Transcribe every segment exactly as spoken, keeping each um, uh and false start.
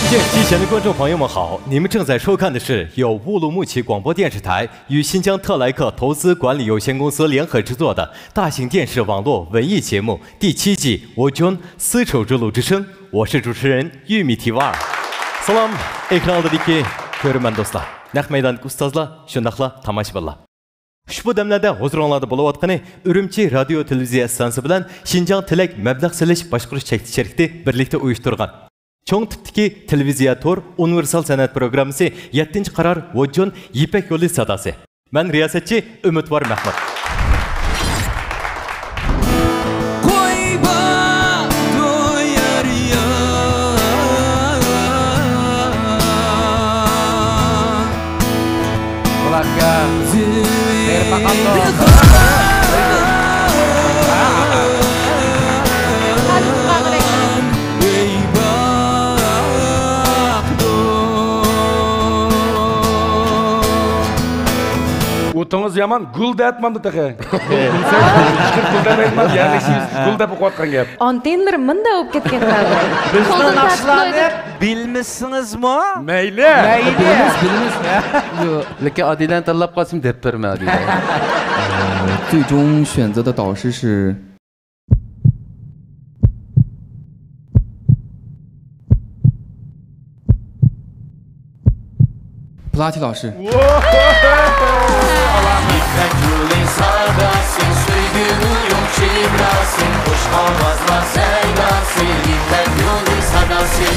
电视机前的观众朋友们好，你们正在收看的是由乌鲁木齐广播电视台与新疆特莱克投资管理有限公司联合制作的大型电视网络文艺节目第七季《我军丝绸之路之声》，我是主持人玉米提瓦尔。سالام، ئېكران ئالدىدىكى كۆرۈرمەن دوستلار، نەق مەيداندىكى ئۇستازلار، شۇنداقلا تاماشىبىنلار. ئۇشبۇ دەملەردە ھۇزۇرۇڭلاردا بولۇۋاتقىنى ئۈرۈمچى رادىيو تېلېۋىزىيە ئىستانسىسى بىلەن شىنجاڭ تىلەك مەبلەغ سېلىش باشقۇرۇش چەكلىك شىركىتى بىرلىكتە ئۇيۇشتۇرغان چوڭ تىپتىكى تېلېۋىزىيە تور ئۇنىۋېرسال سەنئەت پروگراممىسى يەتتىنچى قارار ۋوجون يىپەك يولى ساداسى. مەن رىياسەتچى ئۈمىدۋار مەھمۇت. قوي بار، تويار يار. بۇلارغا بېرىپ باقامدۇ؟ ئوتىڭىز يامان، گۈل دەتمامدۇ تېخى؟ گۈل دەتمەيدىمان، يەرلىشىمىز گۈل دەپ ئوقۇۋاتقان گەپ. ئانتېننىلىرى مۇنداق بولۇپ كەتكەن. بىزنىڭ ناخشىلارنى بىلمىسىڭىزمۇ؟ مەيلى. مەيلى. بىلىمىز، بىلىمىز. ياق، لېكىن ئادىلەنى تاللاپ قالسىمۇ دەپ بەرمە ئادىلە. 最终选择的导师是 Platin 老师。 يىپەك يولى ساداسى، سۆيگۈنىڭ يوق چېگراسى، خۇش ئاۋازلار سەيداسى، يىپەك يولى ساداسى.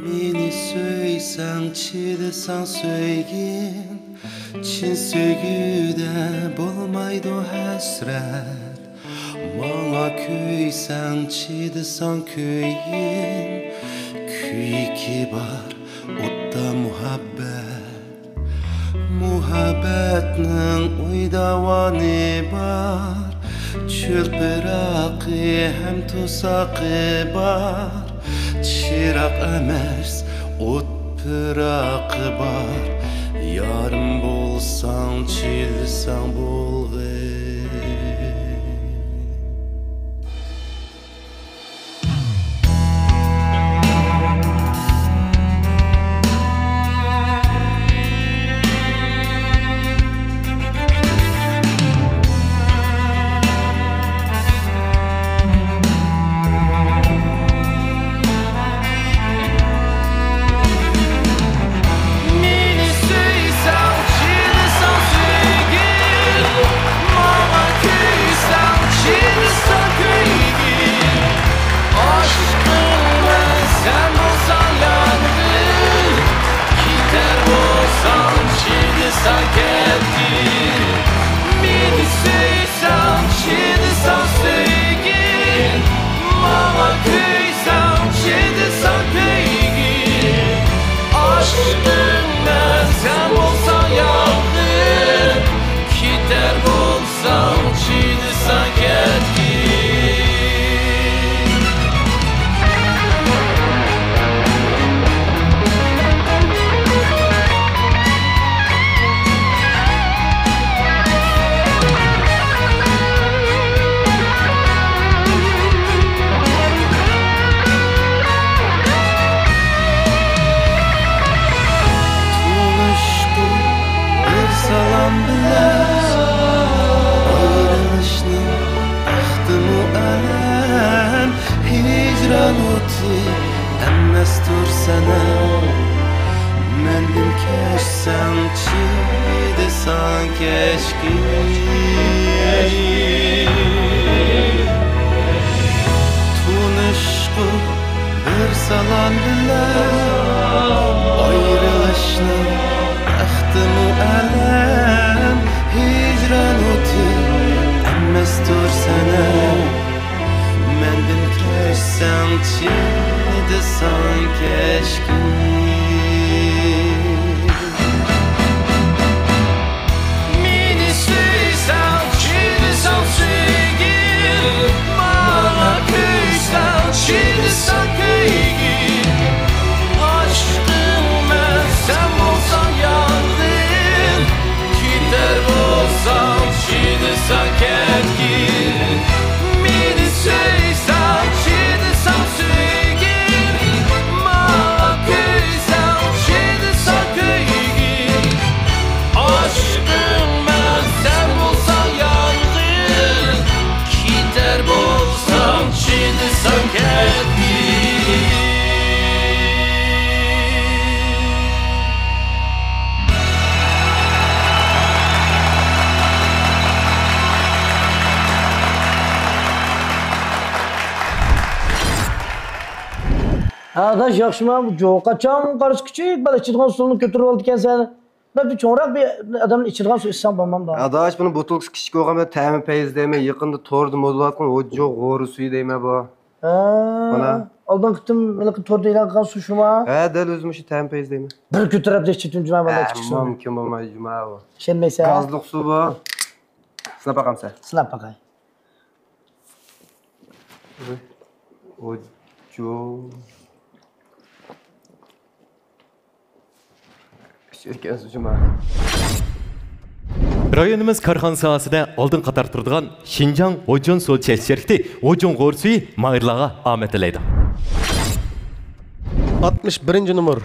مېنى سۆيسەڭ، چىدىساڭ سۆيگىن، چىن سۆيگۈدە بولمايدۇ ھەسرەت. ماڭا كۆيسەڭ، چىدىساڭ كۆيگىن، كۆيۈكى بار ئوتتا مۇھەببەت. مۇھەببەتنىڭ ئويداۋانى بار، چۆل پىراقى ھەم توساقى بار. چىراغ ئەمەس، ئوت پىراقى بار. يارىم بولساڭ، چىدىساڭ بولغىن. مېنى سۆيسەڭ، چىدىساڭ سۆيگىن، ماڭا كۆيسەڭ، چىدىساڭ كۆيگىن. ئاشقىڭمەن سەن بولساڭ يانغىن، كېتەر بولساڭ چىدىساڭ كەتكىن. مېنى سۆيسەڭ، چىدىساڭ سۆيگىن، ماڭا كۆيسەڭ، چىدىساڭ كۆيگىن. ئاشقىڭمەن سەن بولساڭ يانغىن، كېتەر بولساڭ ساڭ چىدىساڭ كەتكىن. تونۇشقۇ بىر سالام بىلەن، ئايرىلىشنىڭ بەختىمۇ ئەلەم، ھىجران ئوتى ئەمەستۇر سەنەم. مەندىن كەچسەڭ، چىدىساڭ كەچكىن. تونۇشقۇ بىر سالام بىلەن، ئايرىلىشنىڭ بەختىمۇ ئەلەم، ئاداش، ياخشىمۇ؟ بۇ جوقا چاڭ قارىسا كىچىك بالا ئىچىدىغان سۇنى كۆتۈرۈۋالىدىكەنسەن. بىر چوڭراق بىر ئادەمنىڭ ئىچىدىغان سۇ ئىچسەڭ بولمامدۇ؟ ئاداش، بۇنىڭ بوتۇلكىسى كىچىك بولغان بىلەن تەمى پەيز دەيمەن، يېقىندا توردا مودا بولۇۋاتقان ھوججو غورا سۈيى دەيمەن بۇ. ھە، مانا. ئالدىنقى قېتىم ھېلىقى توردا ئېلان قىلغان سۇ شۇما؟ ھە، دەل ئۆزى مۇشۇ تەمى پەيز دەيمەن. بىر كۆتۈرەپ دەيچىتىم جۇما بالا ھە، كىچىك سۇنى. مۇمكىن بولمايدۇ جۇما بۇ. ئىشەنمەيسەن؟ گازلىق سۇ بۇ. سىناپ باقامسەن؟ سىناپ باقاي. ھوججو. رايونىمىز كارخانا ساھەسىدە ئالدىن قاتاردا تۇرىدىغان شىنجاڭ ھوجيون سودا چەكلىك شىركىتى ھوجيون غورا سۈيى ماھىرلارغا ئامەت تىلەيدۇ. ئاتمىش بىرىنچى نومۇر.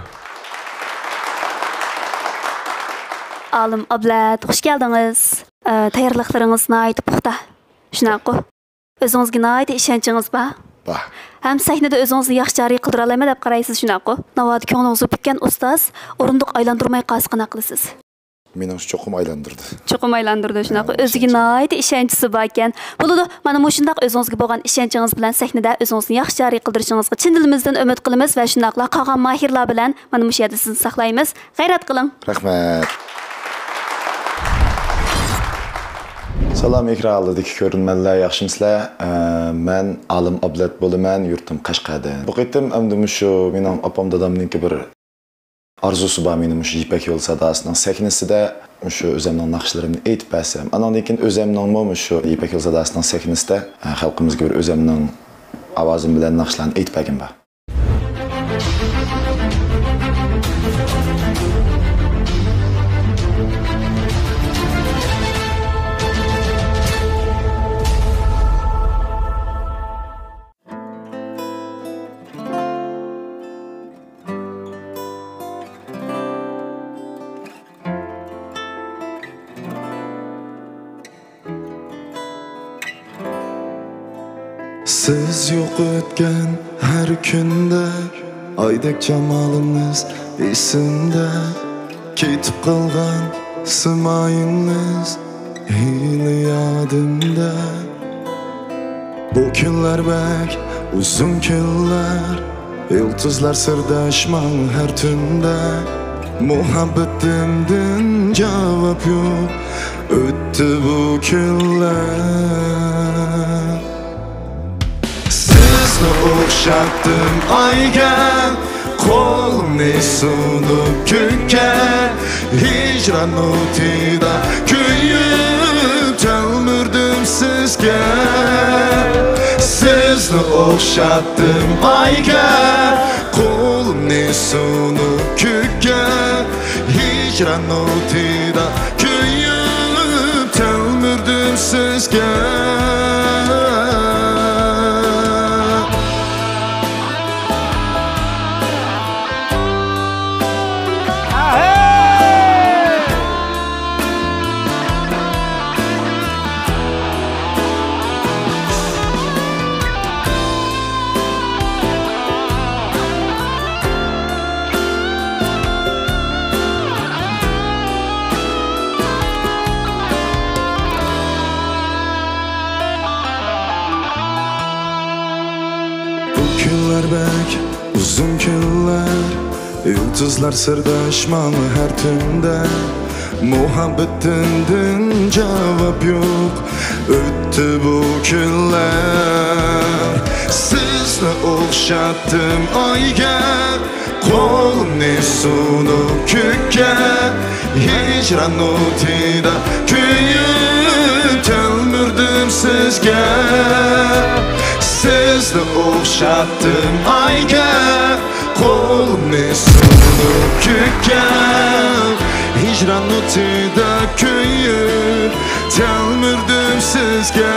ئالىم ئابلەت، خۇش كەلدىڭىز. ئە، تەييارلىقلىرىڭىز ناھايىتى پۇختا. شۇنداققۇ؟ ئۆزىڭىزگە ناھايىتى ئىشەنچىڭىز بار. بار. ھەم سەھنىدە ئۆزىڭىزنى ياخشى جارى قىلدۇرالايمەن دەپ قارايسىز، شۇنداققۇ؟ ناۋادا كۆڭلىڭىزگە پۈككەن ئۇستاز ئورۇندۇق ئايلاندۇرماي قالسا قانداق قىلىسىز؟ مېنىڭچە چوقۇم ئايلاندۇرىدۇ. چوقۇم ئايلاندۇرىدۇ، شۇنداققۇ؟ ھە، ئۆزىگە ئىشەنچىم. ناھايىتى ئىشەنچىسى باركەن. بولىدۇ، مانا مۇشۇنداق ئۆزىڭىزگە بولغان ئىشەنچىڭىز بىلەن سەھنىدە ئۆزىڭىزنى ياخشى جارى قىلدۇرۇشىڭىزغا چىن دىلىمىزدىن ئۈمىد قىلىمىز ۋە شۇنداقلا قالغان ماھىرلار بىلەن مانا مۇشۇ يەردە سىزنى ساقلايمىز. غەيرەت قىلىڭ. رەھمەت. سالام، ئېكران ئالدىدىكى كۆرۈرمەنلەر، ياخشىمۇسىلەر؟ ئە، مەن ئالىم ئابلەت بولىمەن، يۇرتۇم قەشقەردىن. بۇ قېتىم ئەمدى مۇشۇ مېنىڭ ئاپام دادامنىڭكى بىر ئارزۇسى بار، مېنى مۇشۇ يىپەك يولى ساداسىنىڭ سەھنىسىدە مۇشۇ ئۆزەمنىڭ ناخشىلىرىمنى ئېيتىپ بەرسەم. ئاناندىن كېيىن ئۆزەمنىڭمۇ مۇشۇ يىپەك يولى ساداسىنىڭ سەھنىسىدە، ئە، خەلقىمىزگە بىر ئۆزەمنىڭ ئاۋازىم بىلەن ناخشىلارنى ئېيتىپ بەرگۈم بار. سىز يوق ئۆتكەن ھەر كۈندە، ئايدەك جامالىڭىز ئېسىمدە، كېتىپ قالغان سىمايىڭىز ھېلى يادىمدا. بۇ كۈنلەر بەك ئۇزۇن كۈنلەر، يۇلتۇزلار سىرداش ماڭا ھەر تۈندە. مۇھەببىتىمدىن جاۋاب يوق، ئۆتتى بۇ كۈنلەر. سىزنى ئوخشاتتىم ئايغا، قولۇمنى سۇنۇپ كۆككە. ھىجران ئوتىدا كۆيۈپ تەلمۈردۈم سىزگە. سىزنى ئوخشاتتىم ئايغا، قولۇمنى سۇنۇپ كۆككە. ھىجران ئوتىدا كۆيۈپ تەلمۈردۈم سىزگە. بۇ كۈنلەر بەك ئۇزۇن كۈنلەر، يۇلتۇزلار سىرداش ماڭا ھەر تۈندە. مۇھەببىتىمدىن جاۋاب يوق، ئۆتتى بۇ كۈنلەر. سىزنى ئوخشاتتىم ئايغا، قولۇمنى سۇنۇپ كۆككە. ھىجران ئوتىدا كۆيۈپ تەلمۈردۈم سىزگە. سىزنى ئوخشاتتىم ئايغا، قولۇمنى سۇنۇپ كۆككە. ھىجران ئوتىدا كۆيۈپ تەلمۈردۈم سىزگە.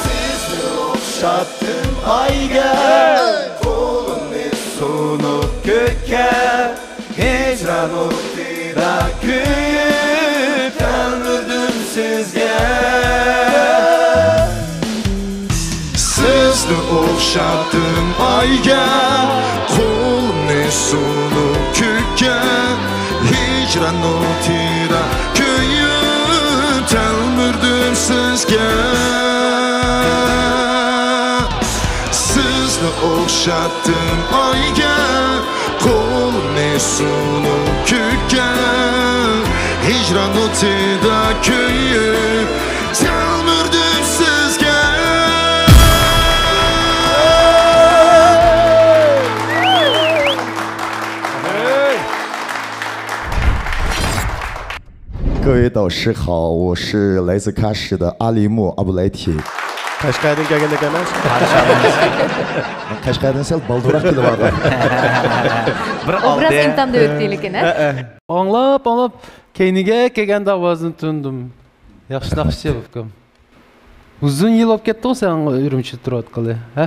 سىزنى ئوخشاتتىم ئايغا، قولۇمنى سۇنۇپ كۆككە. ھىجران ئوتىدا كۆيۈپ تەلمۈردۈم سىزگە. سىزنى ئوخشاتتىم ئايغا، قولۇمنى سۇنۇپ كۆككە. ھىجران ئوتىدا كۆيۈپ تەلمۈردۈم سىزگە. چاتتىم ئايگە، قولۇمنى سۇنۇپ كۆككە، ھىجران ئوتىدا كۆيۈپ، تەلمۈردۈم سىزگە. 各位导师好，我是来自喀什的阿里木阿布莱提。 قەشقەردىن كەلگەندەك ئەمەس؟ قەشقەردىن سەل بالدۇرراق كېلىۋالغان. بىر ئوبراز ئالدى. ئىمتىھاندىن ئۆتتى لېكىن، ھە؟ ئاڭلاپ، ئاڭلاپ، كەينىگە كەلگەندە ئاۋازىنى تونۇدۇم. ياخشى ناخشىچى ئۇكام. ئۇزۇن يىل بولۇپ كەتتىغۇ سەن ئۈرۈمچىدە تۇرۇۋاتقىلى، ھە؟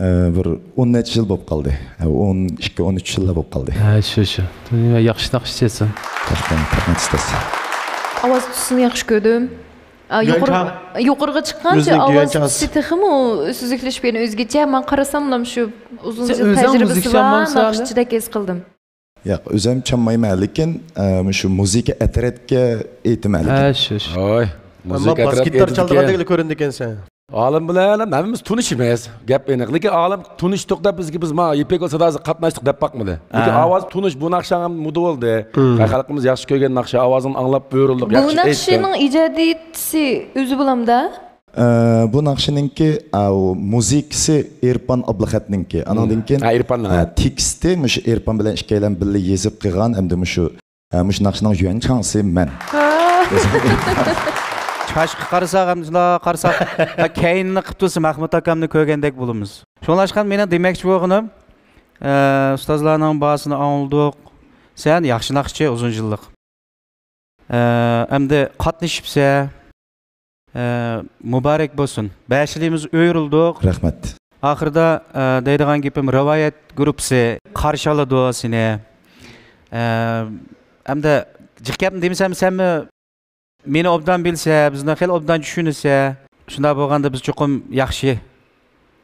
ئە، بىر ئون نەچچە يىل بولۇپ قالدى. ئە، ئون ئىككى، ئون ئۈچ يىللا بولۇپ قالدى. ھە، شۇ، شۇ. ياخشى ناخشىچى سەن. رەھمەت، رەھمەت ئۇستاز. ئاۋاز تۈسىنى ياخشى كۆردۈم. ئا، يۇقىرى-، يۈەنچاڭ. يۇقىرىغا چىققانچە ئۆزىنىڭكى ئاۋاز يۈەنچاڭ. تۈسى تېخىمۇ سۈزۈكلىشىپ، يەنە ئۆزگىچە. مەن قارىساملا شۇ ئۇزۇن سەن يىل ئۆزۈڭ تەجرىبىسى مۇزىكىشان بار بولسا ناخشىچىدەك ھېس قىلدىم. ياق، ئۆزۈم چالمايمەن، لېكىن، ئە، مۇشۇ مۇزىكا ئەترەتكە ئېيتىمەن، لېكىن. ھە، شۇ، شۇ. ھوي، ئەمما مۇزىكا باس ئەترەتكە گىتار ئېيتىدىكەن. چالىدىغاندەكلا كۆرۈندىكەنسەن. ئالىم بىلەن ھەممىمىز تونۇش ئەمەس، گەپ ئېنىق. لېكىن ئالىم تونۇشتۇق دەپ بىزگە، بىز ما يىپەك يولى ساداسىغا قاتناشتۇق دەپ باقمىدى. لېكىن ھە. ئاۋاز تونۇش، بۇ ناخشا ھەم مودا بولدى. ھىم. خەلقىمىز ياخشى كۆرگەن ناخشا، ئاۋازىنى ئاڭلاپ ئۆرۈلدۇق، بۇ ياخشى ئېيتتى. ناخشىنىڭ ئىجادىيەتچىسى ئۆزى بولامدا؟ ئە، بۇ ناخشىنىڭكى، ئە، ئۇ مۇزىكىسى ئېرپان ئابلىخەتنىڭكى. ئانىڭدىن كېيىن، ھە، ئېرپاننىڭ، ئە، تېكىستى مۇشۇ ئېرپان بىلەن ئىككىيلەن بىللە يېزىپ قىلغان، ئەمدى مۇشۇ، ئە، مۇشۇ ناخشىنىڭ يۈەنچاڭسى مەن. ھا. چاشقا قارىساق، ئەمدى شۇنداق قارىساق، ھە، كەينىنى قىپتۇرسا مەھمۇت ئاكامنى كۆرگەندەك بولىمىز. شۇڭلاشقان مېنىڭ دېمەكچى بولغىنىم، ئە، ئۇستازلارنىڭ باھاسىنى ئاڭلىدۇق. سەن ياخشى ناخشىچى، ئۇزۇن يىللىق. ئە، ئەمدى قاتنىشىپسە، ئە، مۇبارەك بولسۇن. بەشىلىمىز ئۆرۈلدۇق. رەھمەت. ئاخىرىدا، ئە، دەيدىغان گېپىم، رىۋايەت گۇرۇپپىسى قارشى ئالىدۇ سېنى. ئە، ئەمدى جىق گەپنى دېمىسەم، سەنمۇ مېنى ئوبدان بىلسە، بىزنى خېلى ئوبدان چۈشىنىسە، شۇنداق بولغاندا بىز چوقۇم ياخشى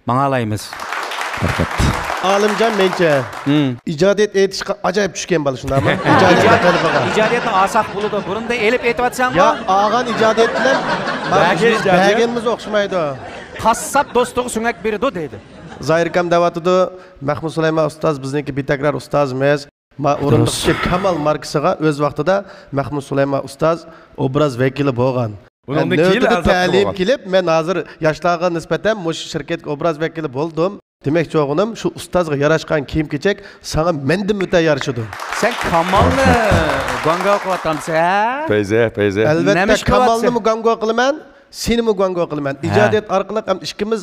ماڭالايمىز. رەھمەت. ئالىمجان، مېنىڭچە، ھىم. ئىجادىيەت ئېيتىشقا ئاجايىپ چۈشكەن بالا، شۇنداقمۇ؟ ئىجادىيەتنىڭ قېلىپىغا. ئىجادىيەتنى ئالساق بولىدۇ. بۇرۇندىن ئېلىپ ئېيتىۋاتساڭغۇ. يا، ئالغان ئىجادىيەت بىلەن بەرگەن ئىجادىيەت. بەرگىنىمىز ئوخشىمايدۇ. قاسساپ دوستىغا سۆڭەك بېرىدۇ دەيدۇ. زاھىركام دەۋاتىدۇ، مەخمۇت سۇلايمان ئۇستاز بىزنىڭكى بىتەكرار ئۇستازىمىز. ما ئورۇندۇقتىكى كامال ماركىسىغا ئۆز ۋاقتىدا مەخمۇت سۇلايمان ئۇستاز ئوبراز ۋەكىلى بولغان. ئۇنىڭدىن كېيىن نۆۋىتىدە ئەزا تەلىيىم بولغان. كېلىپ، مەن ھازىر ياشلارغا نىسبەتەن مۇشۇ شىركەتكە ئوبراز ۋەكىلى بولدۇم. دېمەكچى بولغىنىم، شۇ ئۇستازغا ياراشقان كىيىم-كېچەك ساڭا مەندىن ئۆتە يارىشىدۇ. سەن كامالنى گۇاڭگاۋ قىلىۋاتامسەن، ھە؟ پەيزە، پەيزە. ئەلۋەتتە، نېمە ئىش قىلىۋاتىسەن؟ كامالنىمۇ گۇاڭگاۋ قىلىمەن، سېنىمۇ گۇاڭگاۋ قىلىمەن. ھە. ئىجادىيەت ئارقىلىق ھەم ئىككىمىز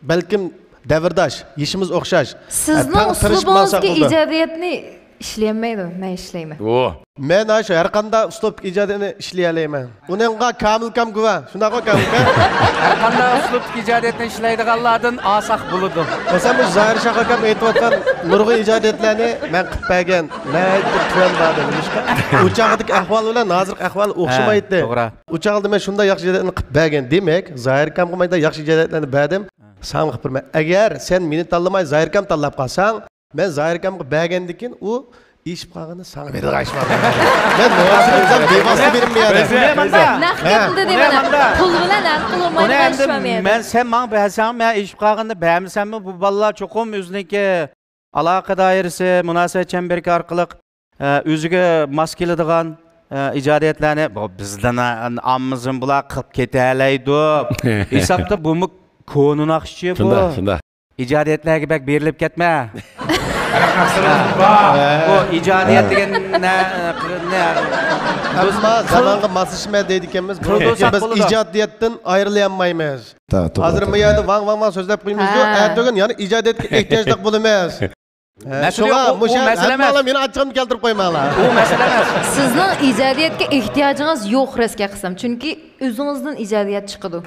بەلكىم دەۋرداش، يېشىمىز ئوخشاش. سىزنىڭ تەڭ تىرىشىپ ماڭساق ئۇسلۇبىڭىزدىكى بولىدۇ. ئىجادىيەتنى ئىشلىيەلمەيدۇ، مەن ئىشلەيمەن. ئۇ. مەن ھە شۇ ھەر قانداق ئۇسلۇبتىكى ئىجادىيەتنى ئىشلىيەلەيمەن. ئۇنىڭغا كامىلكام گۇۋاھ. شۇنداقمۇ، كامىلكام؟ ھەر قانداق ئۇسلۇبتىكى ئىجادىيەتنى ئىشلەيدىغانلاردىن ئالساق بولىدۇ. مەسىلەن، بۇ زاھىر شاھ ئاكام ئېيتىۋاتقان نۇرغۇن ئىجادىيەتلەرنى مەن قىلىپ بەرگەن. ناھايىتى تۆۋەن باھادا، نېمىشقا؟ ئۇ چاغدىكى ئەھۋال بىلەن ھازىرقى ئەھۋال ئوخشىمايتتى. ھە، توغرا. ئۇ چاغدا مەن شۇنداق ياخشى ئىجادىيەتنى قىلىپ بەرگەن. دېمەك، زاھىركامغا مۇنداق ياخشى ئىجادىيەتلەرنى بەردىم. ساڭا قىلىپ بېرىمەن. ئەگەر سەن مېنى تاللىماي، زاھىركام تاللاپ قالساڭ، مەن زاھىركامغا بەرگەندىن كېيىن ئۇ ئېشىپ قالغىنى ساڭا بېرىدىغان ئىش بار. مەن مۇناسىۋەت بىلەن بىۋاسىتە بېرىمەن يەنە. نەق گەپنى دېمەڭ. پۇل بىلەن ھەل قىلالمايدىغان ئىش بار مەن. مەن سەن ماڭا بەرسەڭ، مەن ئېشىپ قالغىنىنى بەرمىسەممۇ، بۇ بالىلار چوقۇم ئۆزىنىڭكى ئالاقە دائىرىسى، مۇناسىۋەت چەمبىرىكى ئارقىلىق، ئە، ئۆزىگە ماس كېلىدىغان، ئە، ئىجادىيەتلەرنى، بۇ بىزدىن ئاممىزىن بۇلار قىلىپ كېتەلەيدۇ. ھېسابتا بۇمۇ كونا ناخشىچى بۇ. شۇنداق، شۇنداق. ئىجادىيەتلەرگە بەك بېرىلىپ كەتمە. بۇ ئىجادىيەت دېگەن نە، نە، ئەمما زامانغا ماسلىشىمەن دەيدىكەنمىز. بۇ قىلدۇرساق بولىدۇ. بىز ئىجادىيەتتىن ئايرىلالمايمىز. تا-، توغرا، ھازىر توغرا. بۇ يەردە ۋاڭ، ۋاڭ، ۋاڭ سۆزلەپ قويىمىزدۇ. ھە. ئەتىگۈن يەنە ئىجادىيەتكە ئېھتىياجلىق بولىمىز. ھە، مەسىلە شۇڭا يوق، ئۇ، مۇشۇ ئۇ مەسىلە ئەمما ئەمەس. مېنى ئاچچىقىمنى كەلتۈرۈپ قويماڭلار. ئۇ مەسىلە ئەمەس. سىزنىڭ ئىجادىيەتكە ئېھتىياجىڭىز يوق، راستىنى قىلسام. چۈنكى ئۆزىڭىزدىن ئىجادىيەت چىقىدۇ.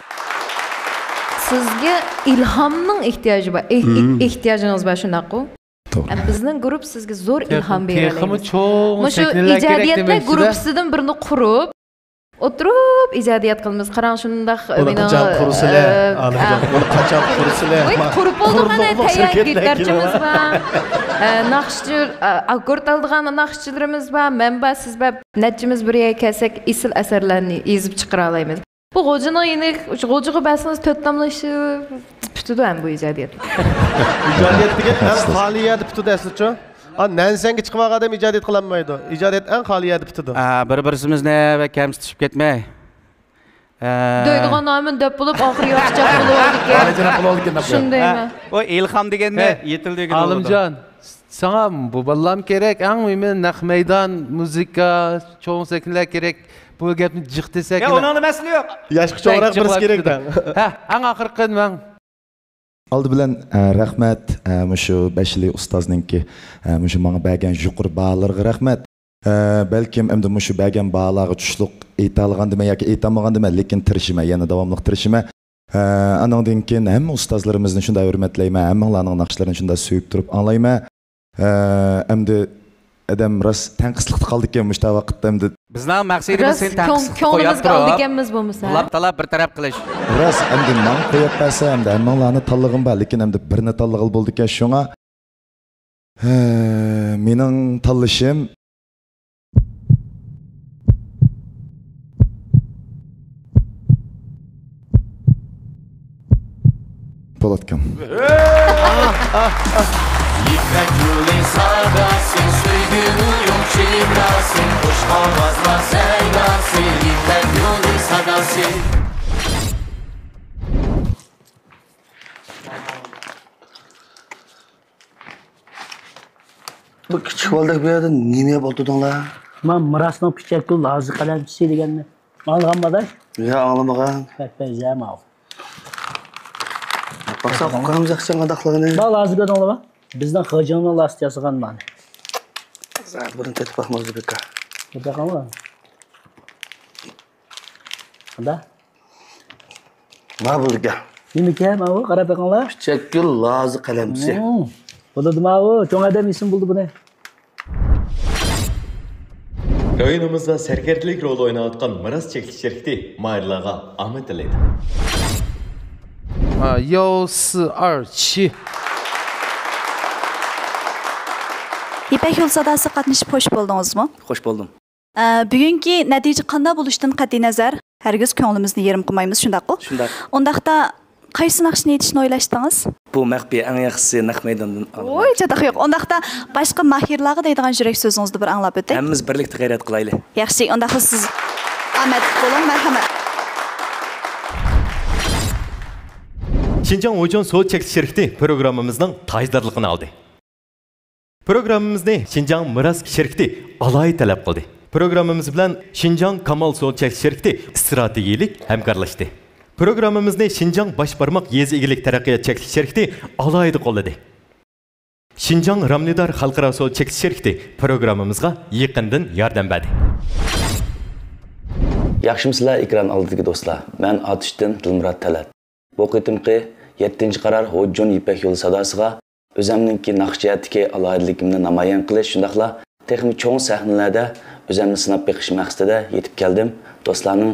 سىزگە ئىلھامنىڭ ئېھتىياجى بار. ئېھ-، ئېھ-، مم. ئېھتىياجىڭىز بار، شۇنداققۇ؟ توغرا. ھەم بىزنىڭ گۇرۇپپا سىزگە زور تېخىمۇ، ئىلھام تېخىمۇ بېرەلەيمىز. چوڭ مۇشۇ شەكىللەر كېرەك ئىجادىيەتلەر دېمەكچىدە. گۇرۇپپىسىدىن بىرنى قۇرۇپ، ئولتۇرۇپ ئىجادىيەت قىلىمىز. قاراڭ، شۇنداق، ئۇنى مېنىڭ، قاچان قۇرىسىلەر؟ ئە، ئالىمجان، ئە، ئۇنى قاچان قۇرىسىلەر؟ ۋاي، قۇرۇپ بولدۇق، قۇرۇلۇق ئەنە، تەييار شىركەتلەر گىتارچىمىز كېلىۋاتىدۇ. بار. ئە، ناخشىچى، ئە، ئاككورد ئالىدىغان ناخشىچىلىرىمىز بار، مەن بار، سىز بار. نەچچىمىز بىر يەرگە كەلسەك، ئېسىل ئەسەرلەرنى يېزىپ چىقىرالايمىز. غوجىنىڭ يەنە، غوجىغا بەرسىڭىز تۆت تاملىشى پۈتىدۇ ھەم بۇ ئىجادىيەت. ئىجادىيەت دېگەن ئەڭ خالىي يەردە پۈتىدۇ ئەسلىچۇ. ھا، نەنسەنگە چىقىۋالغان ئادەم ئىجادىيەت قىلالمايدۇ. ئىجادىيەت ئەڭ خالىي يەردە پۈتىدۇ. ئا، بىر-بىرسىمىزنى بەك كەمسىتىشىپ كەتمەي. ئا. دەيدىغان نامىنى دەپ بولۇپ، ئاخىرى ياخشىچاق بولۇۋالدىكەن. ئالىجاناب بولۇۋالدىكەن دەپ قويۇڭ. شۇندايمۇ؟ ئۇ ئىلھام دېگەننى ھە، يېتىل دېگەن بولىدۇ. ئالىمجان، ساڭا بۇ بالىلارمۇ كېرەك، ئەڭ مۇھىمى نەق مەيدان، مۇزىكا، چوڭ سەھنىلەر كېرەك. بۇ گەپنى جىق دېسەك يا، ئۇنىڭدا مەسىلە يوق. ياشقا چوڭراق بىرسى كېرەك دەڭ. ھە، ئەڭ ئاخىرقى مەن. ئالدى بىلەن، ئە، رەھمەت، ئە، مۇشۇ بەشلى ئۇستازنىڭكى، ئە، مۇشۇ ماڭا بەرگەن يۇقىرى باھالىرىغا رەھمەت. ئە، بەلكىم ئەمدى مۇشۇ بەرگەن باھالارغا چۈشلۈق ئېيتالىغاندىمەن ياكى ئېيتالمىغاندىمەن، لېكىن تىرىشىمەن، يەنە داۋاملىق تىرىشىمەن. ئە، ئانىڭدىن كېيىن ھەممە ئۇستازلىرىمىزنى شۇنداق ھۆرمەتلەيمەن، ھەممىڭلارنىڭ ناخشىلىرىنى شۇنداق سۆيۈپ تۇرۇپ ئاڭلايمەن. ئە، ئەمدى ئادەم راست تەنقىسلىقتا قالدىكەن مۇشۇنداق ۋاقىتتا ئەمدى. بىزنىڭ مەقسىتىمىز راست سېنى كۆڭ-، تەنقىسلىقتا كۆڭلىمىزگە قويۇپ تۇرۇپ، ئالىدىكەنمىز بولمىسا. بۇلاپ تالاپ بىر تەرەپ قىلىش. راست، ئەمدى ماڭا قويۇپ بەرسە، ئەمدى ھەممىڭلارنى تاللىغۇم بار، لېكىن ئەمدى بىرنى تاللىغىلى بولىدىكەن، شۇڭا، ھە، مېنىڭ تاللىشىم. بولاتكان. يىپەك يولى ساداسى، سۆيگۈ يوق شىۋاسى، خۇش ئاۋازلار سەيداسى، يىپەك يولى ساداسى. بۇ كىچىك بالىدەك بۇ يەردە نېمە يەپ ئولتۇردۇڭلار؟ مانا مىراسنىڭ پىچەك گۈل لازى قەلەمچىسى دېگەننى ئاڭلىغانما ئاداش؟ ياق، ئاڭلىمىغان. بەك بەنزەيمۇ ئاۋۇ. باقساق، ئۇققىنىمىز ياخشى قانداقلىقىنى. مانا لازى كۆردۈڭلارمۇ؟ بىزنىڭ خېجىڭنىڭ لازى ياسىغان مانا. زادى بۇنى تېتىپ باقمىزدى بىكار. تېتىپ باقاڭلار. قانداق؟ ما بولدىكەن. نېمىكەن ماۋۇ؟ قاراپ بېقىڭلار. پىچەكگۈل لازى قەلەمچىسى. مم. بولىدۇ ماۋۇ. چوڭ ئادەم يېسىمۇ بولىدۇ بۇنى. رايونىمىزدا سەركەردىلىك رولى ئويناۋاتقان مىراس چەكلىك شىركىتى ماھىرلارغا ئامەت تىلەيدۇ. 啊，幺四二七。 يىپەك يولى ساداسىغا قاتنىشىپ خوش بولدىڭىزمۇ؟ خوش بولدۇم. ئە، بۈگۈنكى نەتىجە قانداق بولۇشىدىن قەتئىينەزەر، ھەرگىز كۆڭلىمىزنى يېرىم قىلمايمىز، شۇنداققۇ؟ شۇنداق. ئۇنداقتا قايسى ناخشىنى ئېيتىشنى ئويلاشتىڭىز؟ بۇ مەخپىي، ئەڭ ياخشىسى نەق مەيداندىن ئاڭلىماي. ۋوي، چاتاق يوق. ئۇنداقتا باشقا ماھىرلارغا دەيدىغان يۈرەك سۆزىڭىزنى بىر ئاڭلاپ ئۆتەي. ھەممىمىز بىرلىكتە غەيرەت قىلايلى. ياخشى، ئۇنداقتا سىز ئامەتلىك بولۇڭ، مەرھەمەت. شىنجاڭ ھوجيون سودا چەكلىك شىركىتى پروگراممىمىزنىڭ تاجدارلىقىنى ئالدى. پروگراممىمىزنى شىنجاڭ مىراس شىركىتى ئالاھىدە تەلەپ قىلدى. پروگراممىمىز بىلەن شىنجاڭ كامال سودا چەكلىك شىركىتى ئىستراتېگىيەلىك ھەمكارلاشتى. پروگراممىمىزنى شىنجاڭ باش بارماق يېزا ئىگىلىك تەرەققىيات چەكلىك شىركىتى ئالاھىدە قوللىدى. شىنجاڭ راملىدار خەلقئارا سودا چەكلىك شىركىتى پروگراممىمىزغا يېقىندىن ياردەم بەردى. ياخشىمۇسىلەر ئېكران ئالدىدىكى دوستلار؟ مەن ئاتۇشتىن دىلمۇرات تەلەت. بۇ قېتىمقى يەتتىنچى قارار ھوجيون يىپەك يولى ساداسىغا ئۆزەمنىڭكى ناخشا جەھەتتىكى ئالاھىدىلىكىمنى نامايان قىلىش، شۇنداقلا تېخىمۇ چوڭ سەھنىلەردە ئۆزەمنى سىناپ بېقىش مەقسىتىدە يېتىپ كەلدىم. دوستلارنىڭ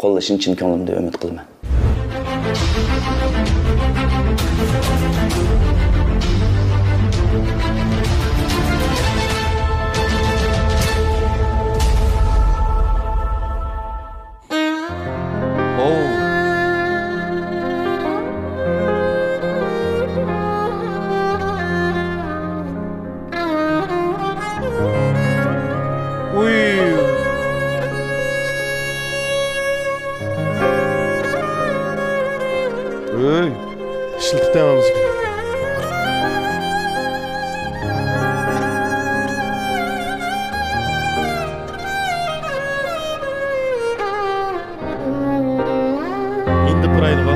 قوللىشىنى چىن كۆڭلۈمدىن ئۈمىد قىلىمەن. ئىشلىتىپ تەڭ. ئىندىپ تۇرايلىغۇ.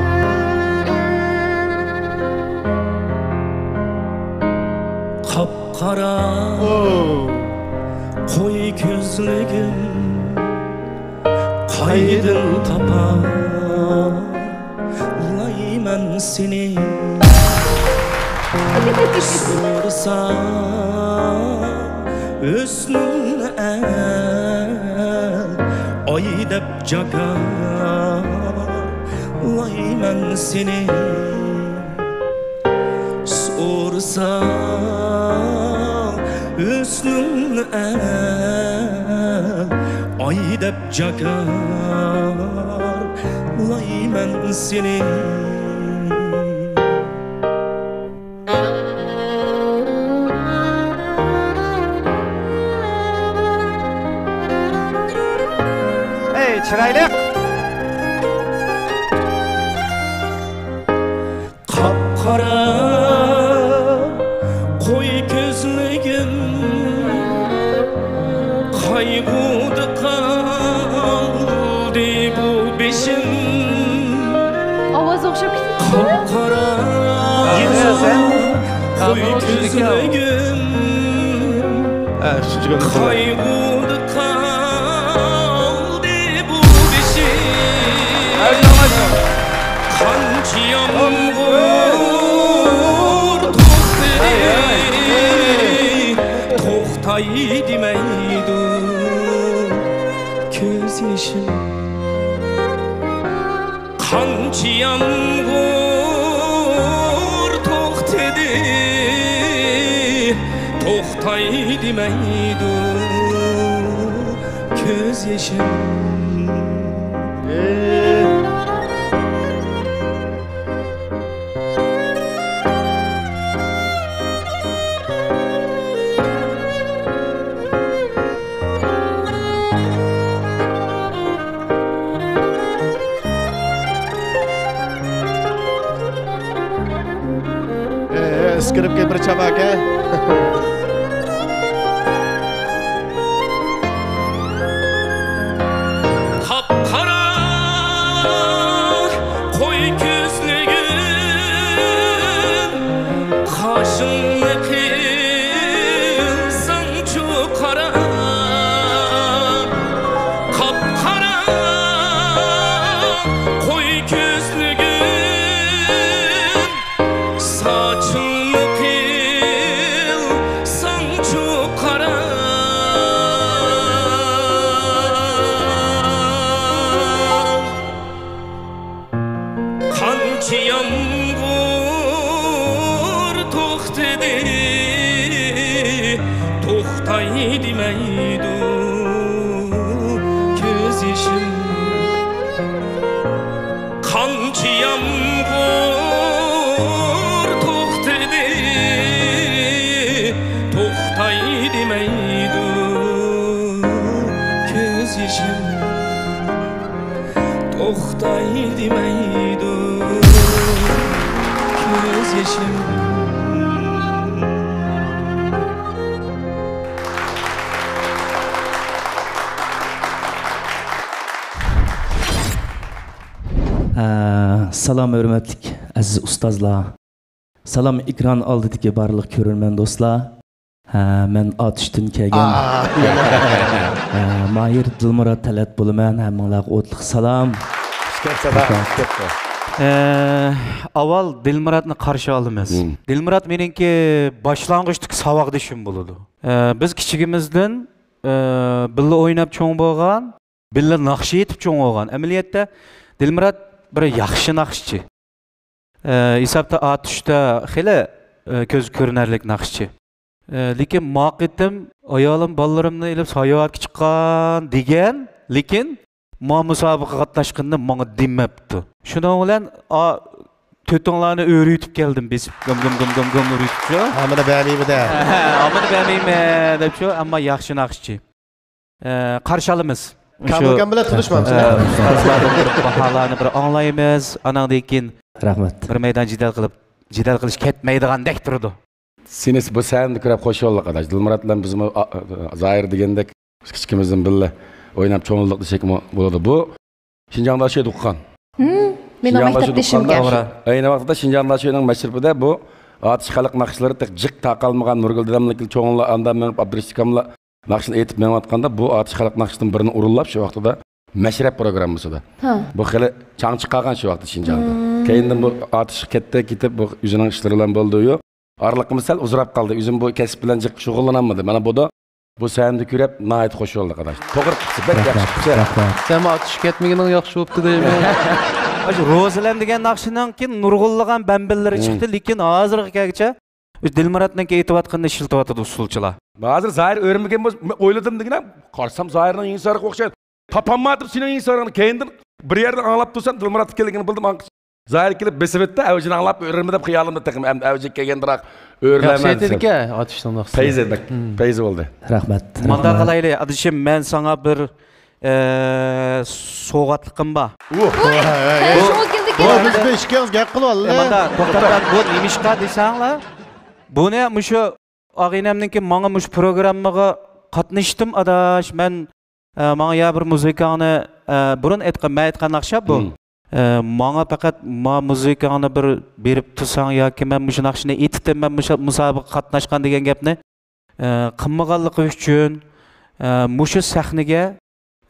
قاپقارا قوي كۆزلۈكۈم، قايدىن تاپالايمەن سېنى؟ سورىسا ھۆسنۈڭ ئەل ئاي دەپ جاكارلايمەن سېنى. سورىسا ھۆسنۈڭ ئەل ئاي دەپ جاكار ساقلايمەن سېنى. ئەي، چىرايلىق! قاپقارا قوي كۆزلىگىم، قايغۇدا قالدى بۇ بېشىم. ئاۋاز ئوخشاپ كېتىپتۇ. قاپقارا قوي كۆزلىگىم، قايغۇدا قالدى بۇ بېشىم. قانچە يامغۇر توختىدى، توختاي دېمەيدۇ كۆز يېشىم. قانچە يامغۇر توختىدى، توختاي دېمەيدۇ كۆز يېشىم. ئىسكىرىپكە بىر چاپاكە. قاپقارا قوي كۆزلىگىم، قاشىڭنى قىلساڭچۇ قارا. قاپقارا قوي كۆزلىگىم، ساچىڭنى قىلساڭچۇ قارا. قانچە يامغۇر توختىدى، توختاي دېمەيدۇ كۆز يېشىم. قانچە يامغۇر توختىدى، توختاي دېمەيدۇ كۆز يېشىم. توختاي دېمەيدۇ كۆز يېشىم. ھە، سالام ھۆرمەتلىك ئەزىز ئۇستازلار. سالام ئېكران ئالدىدىكى بارلىق كۆرۈرمەن دوستلار. ھە، مەن ئاتۇشتىن كەلگەن. ھە، ماھىر دىلمۇرات تەلەت بولىمەن. ھەممىڭلارغا ئوتلۇق سالام. ئە، ئاۋۋال دىلمۇراتنى قارشى ئالىمىز. دىلمۇرات مېنىڭكى باشلانغۇچتىكى ساۋاقدىشىم بولىدۇ. ئە، بىز كىچىكىمىزدىن، ئە، بىللە ئويناپ چوڭ بولغان. بىللە ناخشا ئېيتىپ چوڭ بولغان. ئەمەلىيەتتە، دىلمۇرات بىر ياخشى ناخشىچى. ئە، ھېسابتا ئاتۇشتا خېلى، ئە، كۆزگە كۆرۈنەرلىك ناخشىچى. ئە، لېكىن ما قېتىم ئايالىم، بالىلىرىمنى ئېلىپ ساياھەتكە چىققان دېگەن، لېكىن ما مۇسابىقىگە قاتناشقىنىنى ماڭا دېمەپتۇ. شۇنىڭ بىلەن، ئا، تۆتۈڭلارنى ئۆرۈيتۈپ كەلدىم، بېسىپ، گۇم، گۇم، گۇم، گۇم، گۇم ئۇرۇيتۇپچۇ. ئامىنى بەرمەيمىدە. ئامىنى بەرمەيمەن دەپچۇ، ئەمما ياخشى ناخشىچى. ئە، قارشى ئالىمىز. كامىلكان بىلەن تونۇشمامسىز؟ ئە، ئۇستازلاردىن بىر باھالارنى بىر ئاڭلايمىز. ئاناندىن كېيىن رەھمەت. بىر مەيدان جېدەل قىلىپ، جېدەل قىلىش كەتمەيدىغاندەك تۇرىدۇ. سېنى بۇ سەھنىدە كۆرۈپ خۇش بولدۇق، ئاداش. دىلمۇرات بىلەن بىزمۇ، ئا، ئا، زاھىر دېگەندەك كىچىكىمىزدىن بىللە ئويناپ چوڭ بولدۇق دېسەكمۇ بولىدۇ. بۇ شىنجاڭدا شۇ تۇغقان. ھىم، مېنىڭ مەكتەپدىشىمكەن. ئەينى ۋاقىتتا شىنجاڭدا شۇنىڭ مەشرىپىدە بۇ ئاتۇش خەلق ناخشىلىرى تېخى جىق تارقالمىغان، نۇرگۈل دادامنىڭكى چوڭلار، ئاندىن مېڭىپ ئابدۇرېشىت ئاكاملا ناخشىنى ئېيتىپ مېڭىۋاتقاندا، بۇ ئاتۇش خەلق ناخشىسىدىن بىرنى ئورۇنلاپ، شۇ ۋاقتىدا مەشرەپ پروگراممىسىدا. ھە. بۇ خېلى چاڭ چىقارغان شۇ ۋاقىتتا شىنجاڭدا. مم. كېيىندىن بۇ ئاتۇش كەتتى، كېتىپ، بۇ ئۆزىنىڭ ئىشلىرى بىلەن بولدى-يۇ. ئارىلىقىمىز سەل ئۇزىراپ قالدى. ئۆزۈم بۇ كەسىپ بىلەن جىق شۇغۇللىنالمىدىم. مانا بۇدا بۇ سەھنىدە كۆرۈپ ناھايىتى خۇش بولدۇق، ئاداش. توغرا قىپسىز، بەك ياخشى قىپسىز. رەھمەت. سەن ئاتۇش كەتمىگىنىڭ ياخشى بوپتۇ دەيمەن. ئاشۇ روزىلەن دېگەن ناخشىنىڭكى نۇرغۇنلىغان بەمبىلىرى مم. چىقتى، لېكىن ھازىرغا كەلگۈچە دىلمۇراتنىڭكى ئېيتىۋاتقىنىنى ئىشلىتىۋاتىدۇ ئۇسسۇلچىلار. ھازىر زاھىر ئۆرمىگەن بولسا، مەن ئويلىدىم دېگىنە، قارىسام زاھىرنىڭ يېڭى سارىقى ئوخشايدۇ. تاپالمايتتىم سېنىڭ يېڭى سارىقىڭنى. كەينىدىن بىر يەردىن ئاڭلاپ تۇرسام، دىلمۇرات ئىكەنلىكىنى بىلدىم. ئاڭ-، زاھىر كېلىپ بېسىۋەتتى، ئەۋجىنى ئاڭلاپ ئۆرۈلمە دەپ خىيالىمدا تېخىمۇ ئەمدى ئەۋجىگە كەلگەندىراق ئۆرۈلەمەن ياخشى دېسەم. ئېيتىدىكەن، ئاتۇشنىڭ ناخشىسى. پەيزى بەك، مم. پەيزى بولدى. رەھمەت. مۇنداق قىلايلى، ئادىشىم، مەن ساڭا بىر، ئە، سوۋغاتلىقىم بار. ۋوي، بۇ، شۇڭا كېلدى بۇ، كېلدى. بىز بىر ئىككىمىز گەپ قىلىۋالدى. ئە، مانا، توختاپ، بۇ نېمىشقا دېسەڭلار، بۇنى مۇشۇ ئاغىنەمنىڭكى ماڭا مۇشۇ پروگراممىغا قاتنىشتىم، ئاداش، مەن ئە، ماڭا يا بىر مۇزىكاڭنى، ئە، بۇرۇن ئېيتقان، مەن ئېيتقان ناخشا بۇ. مم. ئە، ماڭا پەقەت ما مۇزىكاڭنى بىر بېرىپ تۇرساڭ ياكى مەن مۇشۇ ناخشىنى ئېيتتىم، مەن مۇشۇ مۇسابىقىگە قاتناشقان دېگەن گەپنى، ئە، قىلمىغانلىقى ئۈچۈن، ئە، مۇشۇ سەھنىگە،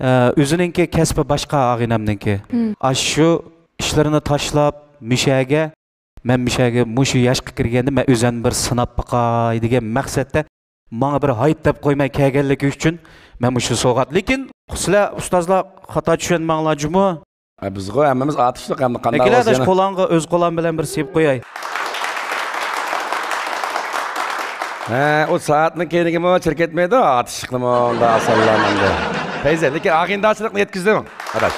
ئە، ئۆزىنىڭكى كەسپى باشقا ئاغىنەمنىڭكى. مم. ئاشۇ ئىشلىرىنى تاشلاپ، مۇشەگە مەن مۇشەگە مۇشۇ ياشقا كىرگەندە مەن ئۆزۈمنى بىر سىناپ باقاي دېگەن مەقسەتتە ماڭا بىر ھايپ دەپ قويماي كەلگەنلىكى ئۈچۈن مەن مۇشۇ سوۋغات. لېكىن سىلەر ئۇستازلار خاتا چۈشەنمەڭلار جۇمۇ. ھە، بىزغۇ ھەممىمىز ئاتۇشلۇق ھەمدە قانداق ئەكېلە بولسا ئاداش يەنە. قولۇڭغا ئۆز قولۇڭ بىلەن بىر سېلىپ قوياي. ھە، ئۇ سائەتنىڭ كەينىگىمۇ چىر كەتمەيدۇ، ئاتۇشلۇقنىمۇ ئۇنداق ئاسانلا ئەمدى. پەيزى، لېكىن ئاغىنىدارچىلىقنى يەتكۈزدۈڭ، ئاداش.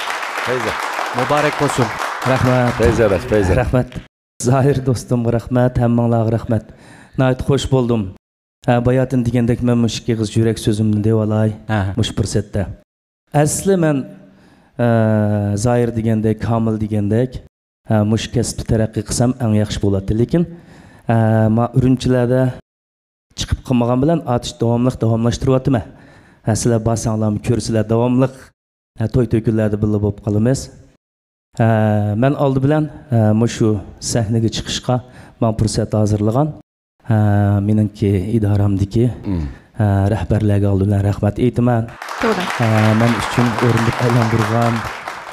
پەيزى. مۇبارەك بولسۇن. رەھمەت. پەيزى ئاداش، پەيزى. رەھمەت. زاھىر دوستۇمغا رەھمەت، ھەممىڭلارغا رەھمەت. ناھايىتى خوش بولدۇم. ھە، باياتىن دېگەندەك مەن مۇشۇ ئىككى ئېغىز يۈرەك سۆزۈمنى دەۋالاي، ھە، ھە، مۇشۇ پۇرسەتتە. ئەسلى مەن، ئە، زاھىر دېگەندەك، كامىل دېگەندەك، ھە، مۇشۇ كەسىپتە تەرەققىي قىلسام ئەڭ ياخشى بولاتتى. لېكىن، ئە، ما ئۈرۈمچىلەردە چىقىپ قالمىغان بىلەن ئاتۇش داۋاملىق داۋاملاشتۇرۇۋاتىمەن. ھە، سىلەر بارساڭلارمۇ كۆرىسىلەر داۋاملىق. ھە، توي تۆكۈنلەردە بىللە بولۇپ قالىمىز. ھە، مەن ئالدى بىلەن، ھە، مۇشۇ سەھنىگە چىقىشقا ماڭا پۇرسەت ھازىرلىغان، ھە، مېنىڭكى ئىدارەمدىكى، مم، ھە، رەھبەرلەرگە ئالدى بىلەن رەھمەت ئېيتىمەن. توغرا. ھە، مەن ئۈچۈن ئورۇندۇق ئايلاندۇرغان،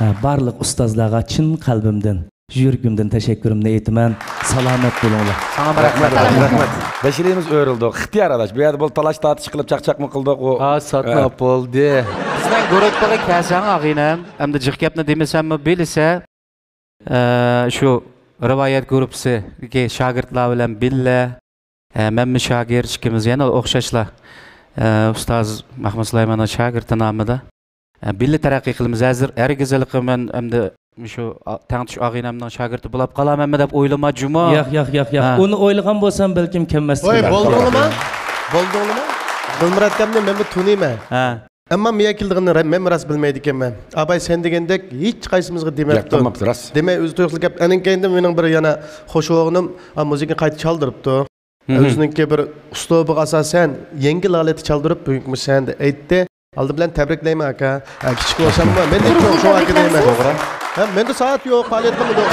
ھە، بارلىق ئۇستازلارغا چىن قەلبىمدىن يۈرىكىمدىن تەشەككۈرۈمنى ئېيتىمەن. سالامەت بولۇڭلار. ساڭا رەھمەت. رەھمەت، رەھمەت. بەشىرىمىز ئۆرۈلدى. ئىختىيار ئاداش. بۇ يەردە بۇ تالاش تارتىش قىلىپ چاقچاقمۇ قىلدۇق. ئۇ، ھا، ساتنا ئە، بولدى. بىزنىڭ گۇرۇپپىغا كەلسەڭ، ئاغىنەم. ئەمدى جىق گەپنى دېمىسەممۇ بىلىسە، ئە، شۇ رىۋايەت گۇرۇپپىسىدىكى شاگىرتلار بىلەن بىللە، ئە، مەنمۇ شاگىرت ئىككىمىز يەنە ئوخشاشلا، ئە، ئۇستاز مەھمۇد سۇلايماننىڭ شاگىرتى نامىدا. ئە، بىللە تەرەققىي قىلىمىز. ھازىر ھەرگىز ھېلىقى مەن ئەمدى شۇ ئا-، تەڭتۇش ئاغىنەمنىڭ شاگىرتى بولاپ قالامەنمۇ دەپ ئويلىما جۇمۇ. ياق، ياق، ياق، ياق. ھە. ئۇنى ئويلىغان بولسام بەلكىم كەلمەسلىكىم ۋاي، مۇمكىن. بولدۇڭلىما؟ بولدۇڭلىما؟ دىلمۇرات ئاكامنى مەنمۇ تونۇيمەن. ھە. ئەمما مەن كەلدىغىنىنى رە-، مەنمۇ راست بىلمەيدىكەنمەن. ئاباي سەن دېگەندەك ھېچقايسىمىزغا دېمەپتۇ. گەپ قىلماپتۇ، راست. دېمەي ئۆزى تۇيۇقسىز گەپ. ئەنىڭ كەينىدىن مېنىڭ بىر يەنە خوش بولغىنىم، ئا، مۇزىكىنى قايتا چالدۇرۇپتۇ. مم. ئۆزىنىڭكى بىر ئۇسلۇبىغا ئاساسەن يەڭگىل ھالەتتە چالدۇرۇپ، بۈگۈنكى مۇشۇ سەھنىدە ئېيتتى. ئالدى بىلەن تەبرىكلەيمەن، ئاكا. ئە، كىچىك بولساممۇ، مەن ئەڭ چوڭ، چوڭ ئاكا دەيمەن. توغرا. ھە، مەندە سائەت يوق، پائالىيەت قىلمىدۇق.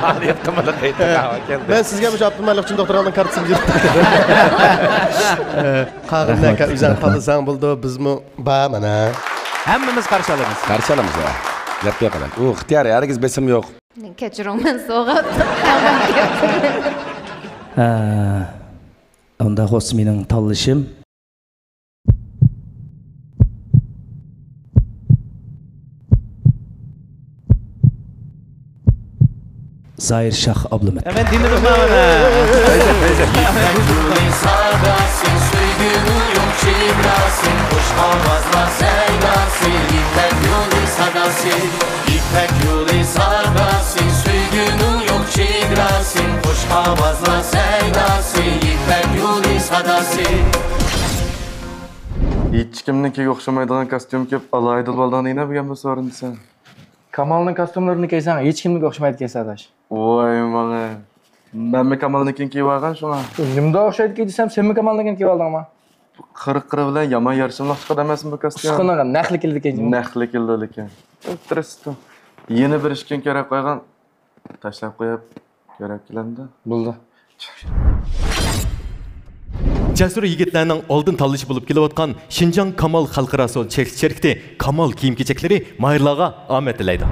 پائالىيەت قىلمىدۇق، ئېيتتىڭ، ھاۋا كەلدى. مەن سىزگە مۇشۇ ئابدۇمەلىك ئۈچۈن دوختۇرخانىنىڭ كارتىسىنى بېرىپ. قاغىنى ئاكا، ئۆزۈڭ تاللىساڭ بولىدۇ، بىزمۇ بار مانا. ھەممىمىز قارشى ئالىمىز. قارشى ئالىمىز، ھە. گەپ يوق، ئۇ ئىختىيار، ھەرگىز بېسىم يوق. كەچۈرۈڭ، مەن سوغات. ھە، ئۇنداق بولسا مېنىڭ تاللىشىم. زاھىر شاھ ئابلىمىت. مەن دېمىدىممۇ مانا. يىپەك يولى ساداسى، سۆيگۈنىڭ يوق چېگراسى، خۇش ئاۋازلار سەيداسى، يىپەك يولى ساداسى. يىپەك يولى ساداسى، سۆيگۈنىڭ يوق چېگراسى، خۇش ئاۋازلار سەيداسى، يىپەك يولى ساداسى. ھېچكىمنىڭكىگە ئوخشىمايدىغان كاستيۇم كىيىپ، ئالاھىدە بولدۇڭ نېنە بۈگۈن بۇ سورۇن دېسەم؟ كامالنىڭ كاستيۇملىرىنى كىيسەڭ، ھېچكىمنىڭكىگە ئوخشىمايدىكەنسەن، ئاداش. ۋاي ماڭا. مەنمۇ كامالنىڭكىنى كىيىۋالغان شۇڭا. نېمىنداق ئوخشايدىكى دېسەم، سەنمۇ كامالنىڭكىنى كىيىۋالدىڭما؟ قىرىق قىرى بىلەن يامان يارىشىملىق چىقىدۇ ئەمەسمۇ بۇ كاستيۇم؟ ئۇسخۇنىڭغا نەقلىك كېلىدىكەن. نەقلىك كېلىدۇ لېكىن. ئۆلتۈرۈسىتۇ. يەنە بىر ئىككى كۈن كېرەك قويغان. تاشلاپ قويۇپ، كېرەك كېلەمدۇ؟ بولدى. جەسۇر يىگىتلەرنىڭ ئالدىن تاللىشى بولۇپ كېلىۋاتقان شىنجاڭ كامال خەلقئارا سودا چەكلىك شىركىتى كامال كىيىم-كېچەكلىرى ماھىرلارغا ئامەت تىلەيدۇ.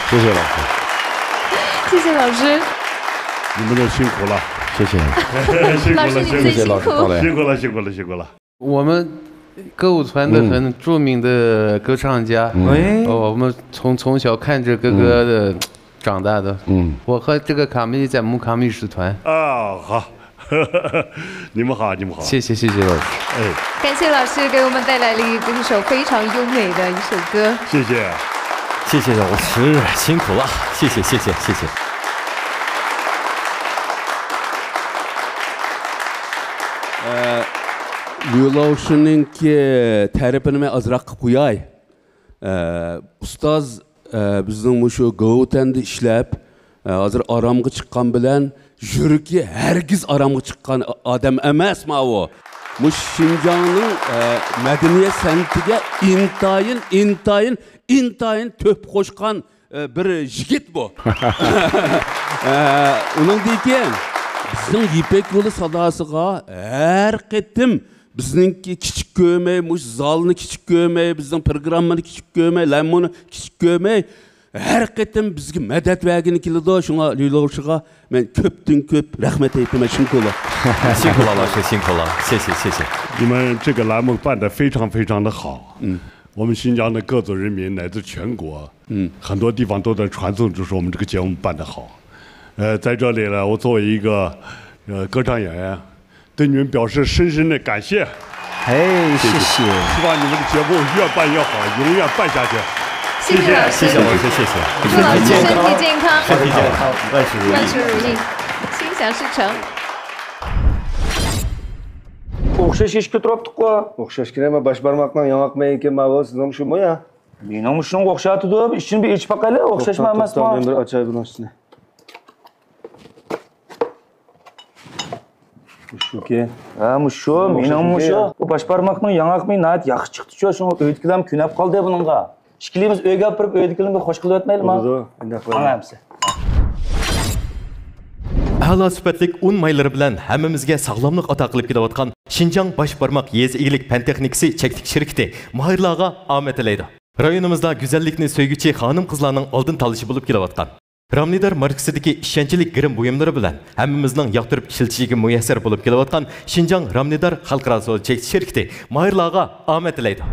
谢谢老师。谢谢老师。你们都辛苦了。谢谢。辛苦了，老师，你最辛苦。辛苦了，辛苦了，辛苦了。我们歌舞团的很著名的歌唱家，嗯。哎。呃，我们从，从小看着哥哥的长大的。嗯。我和这个卡米利在木卡米乐团。啊，好。你们好，你们好。谢谢，谢谢老师。哎。感谢老师给我们带来了一首非常优美的一首歌。谢谢。谢谢老师，辛苦了。谢谢，谢谢，谢谢。 ئە، ليۇلاۋشىنىڭكى تەرىپىنى مەن ئازراق قىلىپ قوياي. ئە، ئۇستاز، ئە، بىزنىڭ مۇشۇ گوۋۇتەندە ئىشلەپ، ئە، ھازىر ئارامغا چىققان بىلەن يۈرىكى ھەرگىز ئارامغا چىققان ئادەم ئەمەس ماۋۇ. مۇشۇ شىنجاڭنىڭ، ئە، مەدەنىيەت سەنئىتىگە ئىنتايىن، ئىنتايىن، ئىنتايىن تۆھپە قوشقان ئە، بىر يىگىت بۇ. ئە، ئۇنىڭدىن كېيىن بىزنىڭ يىپەك يولى ساداسىغا ھەر قېتىم بىزنىڭكى كىچىك كۆرمەي، مۇشۇ زالنى كىچىك كۆرمەي، بىزنىڭ پروگراممىنى كىچىك كۆرمەي، لەممۇنى كىچىك كۆرمەي، ھەر قېتىم بىزگە مەدەت بەرگىلى كېلىدۇ. شۇڭا ليۇلاۋشىغا مەن كۆپتىن كۆپ رەھمەت ئېيتىمەن، شىنكۇلا. 辛苦了，老师，辛苦了，谢谢，谢谢。你们这个栏目办得非常非常的好。嗯。我们新疆的各族人民乃至全国， 嗯。很多地方都在传颂，就说我们这个节目办得好。呃，在这里呢，我作为一个，呃，歌唱演员，对你们表示深深的感谢。哎，谢谢。希望你们的节目越办越好，永远办下去。辛苦老师。谢谢老师，谢谢。祝老师身体健康，身体健康，万事如意。万事如意，心想事成。 ئوخشاش ئىشىككە تۇرۇپتۇققۇ. ئوخشاش كىرەمە، باش بارماقنىڭ ياڭاق مەيىكى ماۋۇ، سىزنىڭ شۇمۇ يا؟ مېنىڭمۇ شۇنىڭغا ئوخشايتىدۇ. ئىچىنى بىر ئېچىپ باقايلى، ئوخشاشمۇ توختاڭ، ئەمەسمۇ؟ توختاڭ، مەن بىر ئاچاي بۇنىڭ ئىچىنى. شۇكى. ھە، مۇشۇ، مېنىڭمۇ شۇ. بۇ باش بارماقنىڭ ياڭاق مېيى ناھايىتى ياخشى چىقتىچۇ، شۇڭا ئۆيدىكىلەرمۇ كۆنەپ قالدى بۇنىڭغا. ئىككىلىمىز ئۆيگە ئاپىرىپ، ئۆيدىكىلەرنى بىر خوش قىلىۋەتمەيلىما؟ بولىدۇ، ئۇنداق قىلايلى. ماڭا ئەمسە. ئەلا سۈپەتلىك ئۇن مايلىرى بىلەن ھەممىمىزگە ساغلاملىق ئاتا قىلىپ كېلىۋاتقان شىنجاڭ باش بارماق يېزا ئىگىلىك پەن تېخنىكىسى چەكلىك شىركىتى ماھىرلارغا ئامەت تىلەيدۇ. رايونىمىزدا گۈزەللىكنى سۆيگۈچى خانىم-قىزلارنىڭ ئالدىن تاللىشى بولۇپ كېلىۋاتقان رامنىدار ماركىسىدىكى ئىشەنچلىك گىرىم بۇيۇملىرى بىلەن ھەممىمىزنىڭ ياقتۇرۇپ ئىشلىتىشىگە مۇيەسسەر بولۇپ كېلىۋاتقان شىنجاڭ رامنىدار خەلقئارا سودا چەكلىك شىركىتى ماھىرلارغا ئامەت تىلەيدۇ.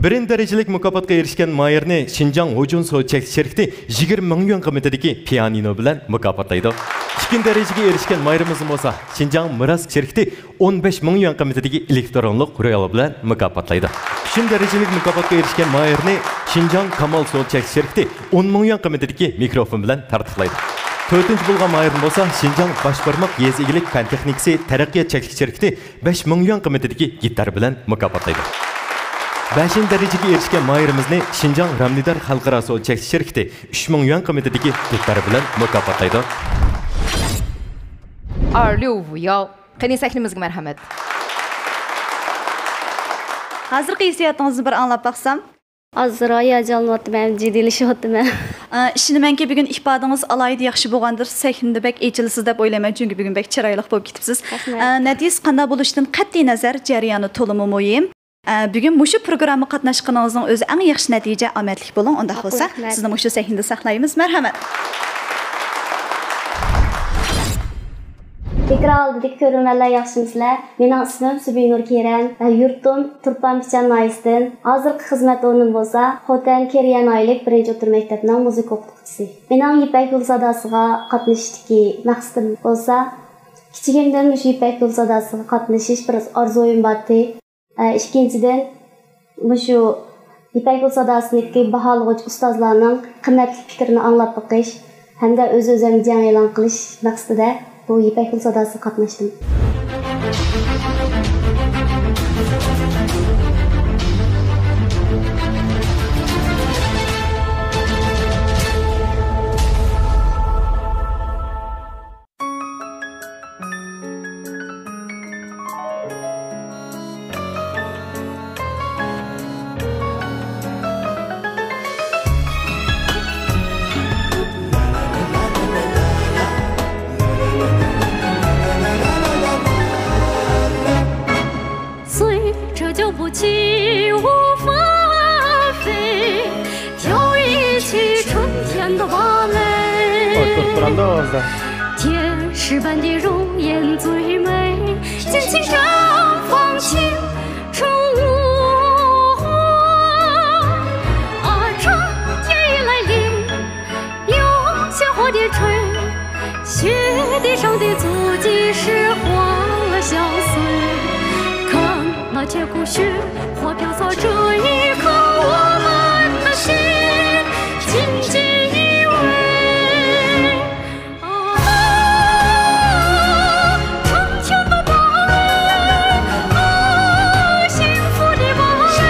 بىرىنچى دەرىجىلىك مۇكاپاتقا ئېرىشكەن ماھىرنى شىنجاڭ ھوجۇن سودا چەكلىك شىركىتى يىگىرمە مىڭ يۈەن قىممىتىدىكى پىيانىنو بىلەن مۇكاپاتلايدۇ. ئىككىنچى دەرىجىگە ئېرىشكەن ماھىرىمىزنى بولسا شىنجاڭ مىراس شىركىتى ئون بەش مىڭ يۈەن قىممىتىدىكى ئېلېكترونلۇق رۇيال بىلەن مۇكاپاتلايدۇ. ئۈچىنچى دەرىجىلىك مۇكاپاتقا ئېرىشكەن ماھىرنى شىنجاڭ كامال سودا چەكلىك شىركىتى ئون مىڭ يۈەن قىممىتىدىكى مىكروفون بىلەن تارتۇقلايدۇ. تۆتىنچى بولغان ماھىرنى بولسا شىنجاڭ باش بارماق يېزا ئىگىلىك پەن تېخنىكىسى تەرەققىيات چەكلىك شىركىتى بەش مىڭ يۈەن قىممىتىدىكى گىتار بىلەن مۇكاپاتلايدۇ. بەشىنچى دەرىجىگە ئېرىشكەن ماھىرىمىزنى شىنجاڭ رەملىدار خەلقئارا سودا چەكلىك شىركىتى ئۈچ مىڭ يۈەن قىممىتىدىكى دۇتار بىلەن مۇكاپاتلايدۇ. 二六五幺. قېنى، سەھنىمىزگە مەرھەمەت. ھازىرقى ھېسسىياتىڭىزنى بىر ئاڭلاپ باقسام. ئازراق ھاياجانلىنىۋاتىمەن، جىددىيلىشىۋاتىمەن. ئە، ئىشىنىمەنكى، بۈگۈن ئىپادىڭىز ئالاھىدە ياخشى بولغاندۇر، سەھنىدە بەك ئېچىلىسىز دەپ ئويلايمەن، چۈنكى بۈگۈن بەك چىرايلىق بولۇپ كېتىپسىز. رەھمەت. ئە، نەتىجىسى قانداق بولۇشىدىن قەتئىي نەزەر، جەريانى تولىمۇ مۇھىم. ئە، بۈگۈن مۇشۇ پروگرامما قاتناشقىنىڭىزنىڭ ئۆزى ئەڭ ياخشى نەتىجە، ئامەتلىك بولۇڭ. ئۇنداق بولسا، رەھمەت. سىزنى مۇشۇ سەھنىدە ساقلايمىز. مەرھەمەت. ئېكران ئالدىدىكى كۆرۈرمەنلەر ياخشىمۇسىلەر؟ مېنىڭ ئىسمىم سۈبۈينۇر كېرەم. يۇرتۇم تۇرپان پىچان ناھىيەسىدىن. ھازىرقى خىزمەت ئورنۇم بولسا خوتەن كېرىيە ناھىيەلىك بىرىنچى ئوتتۇرا مەكتەپنىڭ مۇزىكا ئوقۇتقۇچىسى. مېنىڭ يىپەك يولى ساداسىغا قاتنىشىشتىكى مەقسىتىم بولسا، كىچىكىمدىن مۇشۇ يىپەك يولى ساداسىغا قاتنىشىش بىر ئارزۇيۇم بارتى. ئىككىنچىدىن، مۇشۇ يىپەك يولى ساداسىدىكى باھالىغۇچى ئۇستازلارنىڭ قىممەتلىك پىكرىنى ئاڭلاپ بېقىش ھەمدە ئۆز-ئۆزۈمگە جەڭ ئېلان قىلىش مەقسىتىدە بۇ يىپەك يولى ساداسىغا قاتناشتىم. 随着脚步起舞翻飞，跳一曲春天的芭蕾。 天使般的容颜最美，尽情绽放青春无悔。啊，春天已来临， 有些花蝶吹，雪地上的足迹是欢乐相随。看那千古雪花飘洒，这一刻我们的心紧紧依偎。啊，春天的芭蕾，啊，幸福的芭蕾。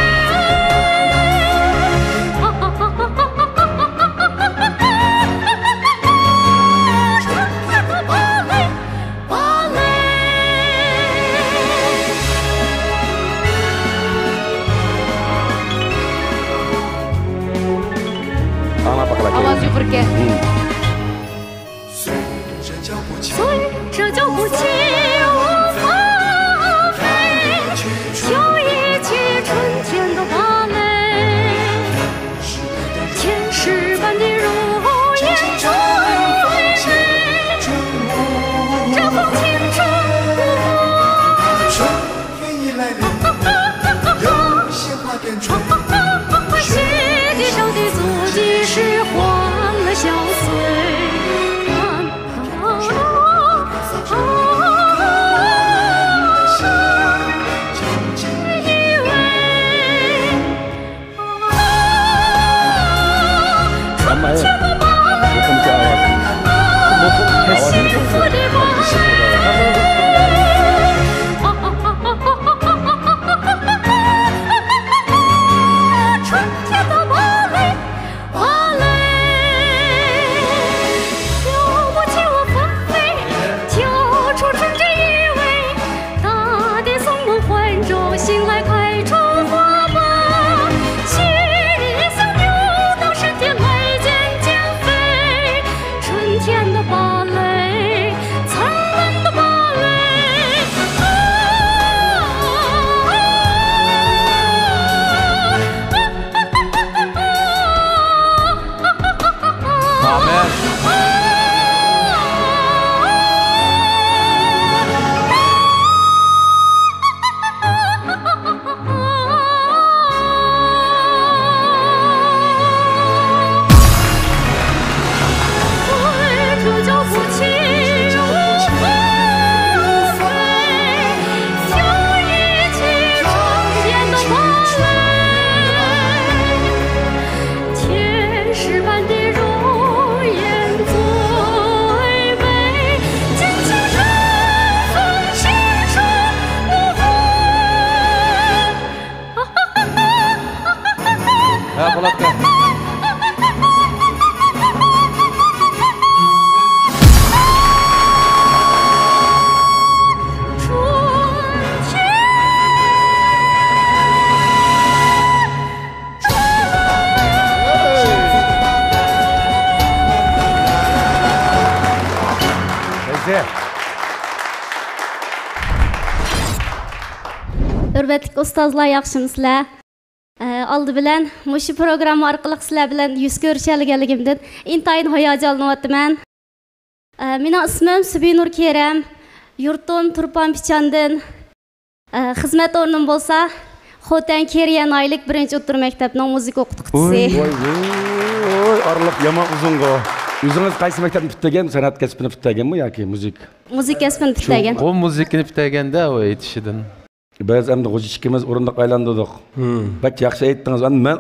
ئاڭلاپ باقايلى. ئاۋاز يۇقىرىكەن. 随着脚步起舞翻飞，跳一曲春天的芭蕾。天使般的容颜最美，绽放青春无悔。 雪地上的足迹是欢乐相随。ھۆرمەتلىك ئۇستازلار، ياخشىمۇسىلەر؟ ئە، ئالدى بىلەن مۇشۇ پروگرامما ئارقىلىق سىلەر بىلەن يۈز كۆرۈشەلىگەنلىكىمدىن ئىنتايىن ھاياجانلىنىۋاتىمەن. ئە، مېنىڭ ئىسمىم سۈبىنۇر كېرەم، يۇرتۇم تۇرپان پىچاندىن. ئە، خىزمەت ئورنۇم بولسا خوتەن كېرىيە ناھىيەلىك بىرىنچى ئوتتۇرا مەكتەپنىڭ مۇزىكا ئوقۇتقۇچىسى. ۋوي، ۋوي، ئارىلىق يامان ئۇزۇنغۇ. ئۆزىڭىز قايسى مەكتەپنى پۈتتۈرگەن؟ سەنئەت كەسپىنى پۈتتۈرگەنمۇ ياكى مۇزىكا؟ مۇزىكا كەسپىنى پۈتتۈرگەن. چوڭقۇر مۇزىكىنى پۈتتۈرگەندە ئۇ ئېيتىشىدىن. بىز ئەمدى غوجا ئىككىمىز ئورۇندۇق ئايلاندۇردۇق. بەك ياخشى ئېيتتىڭىز. ئەمدى مەن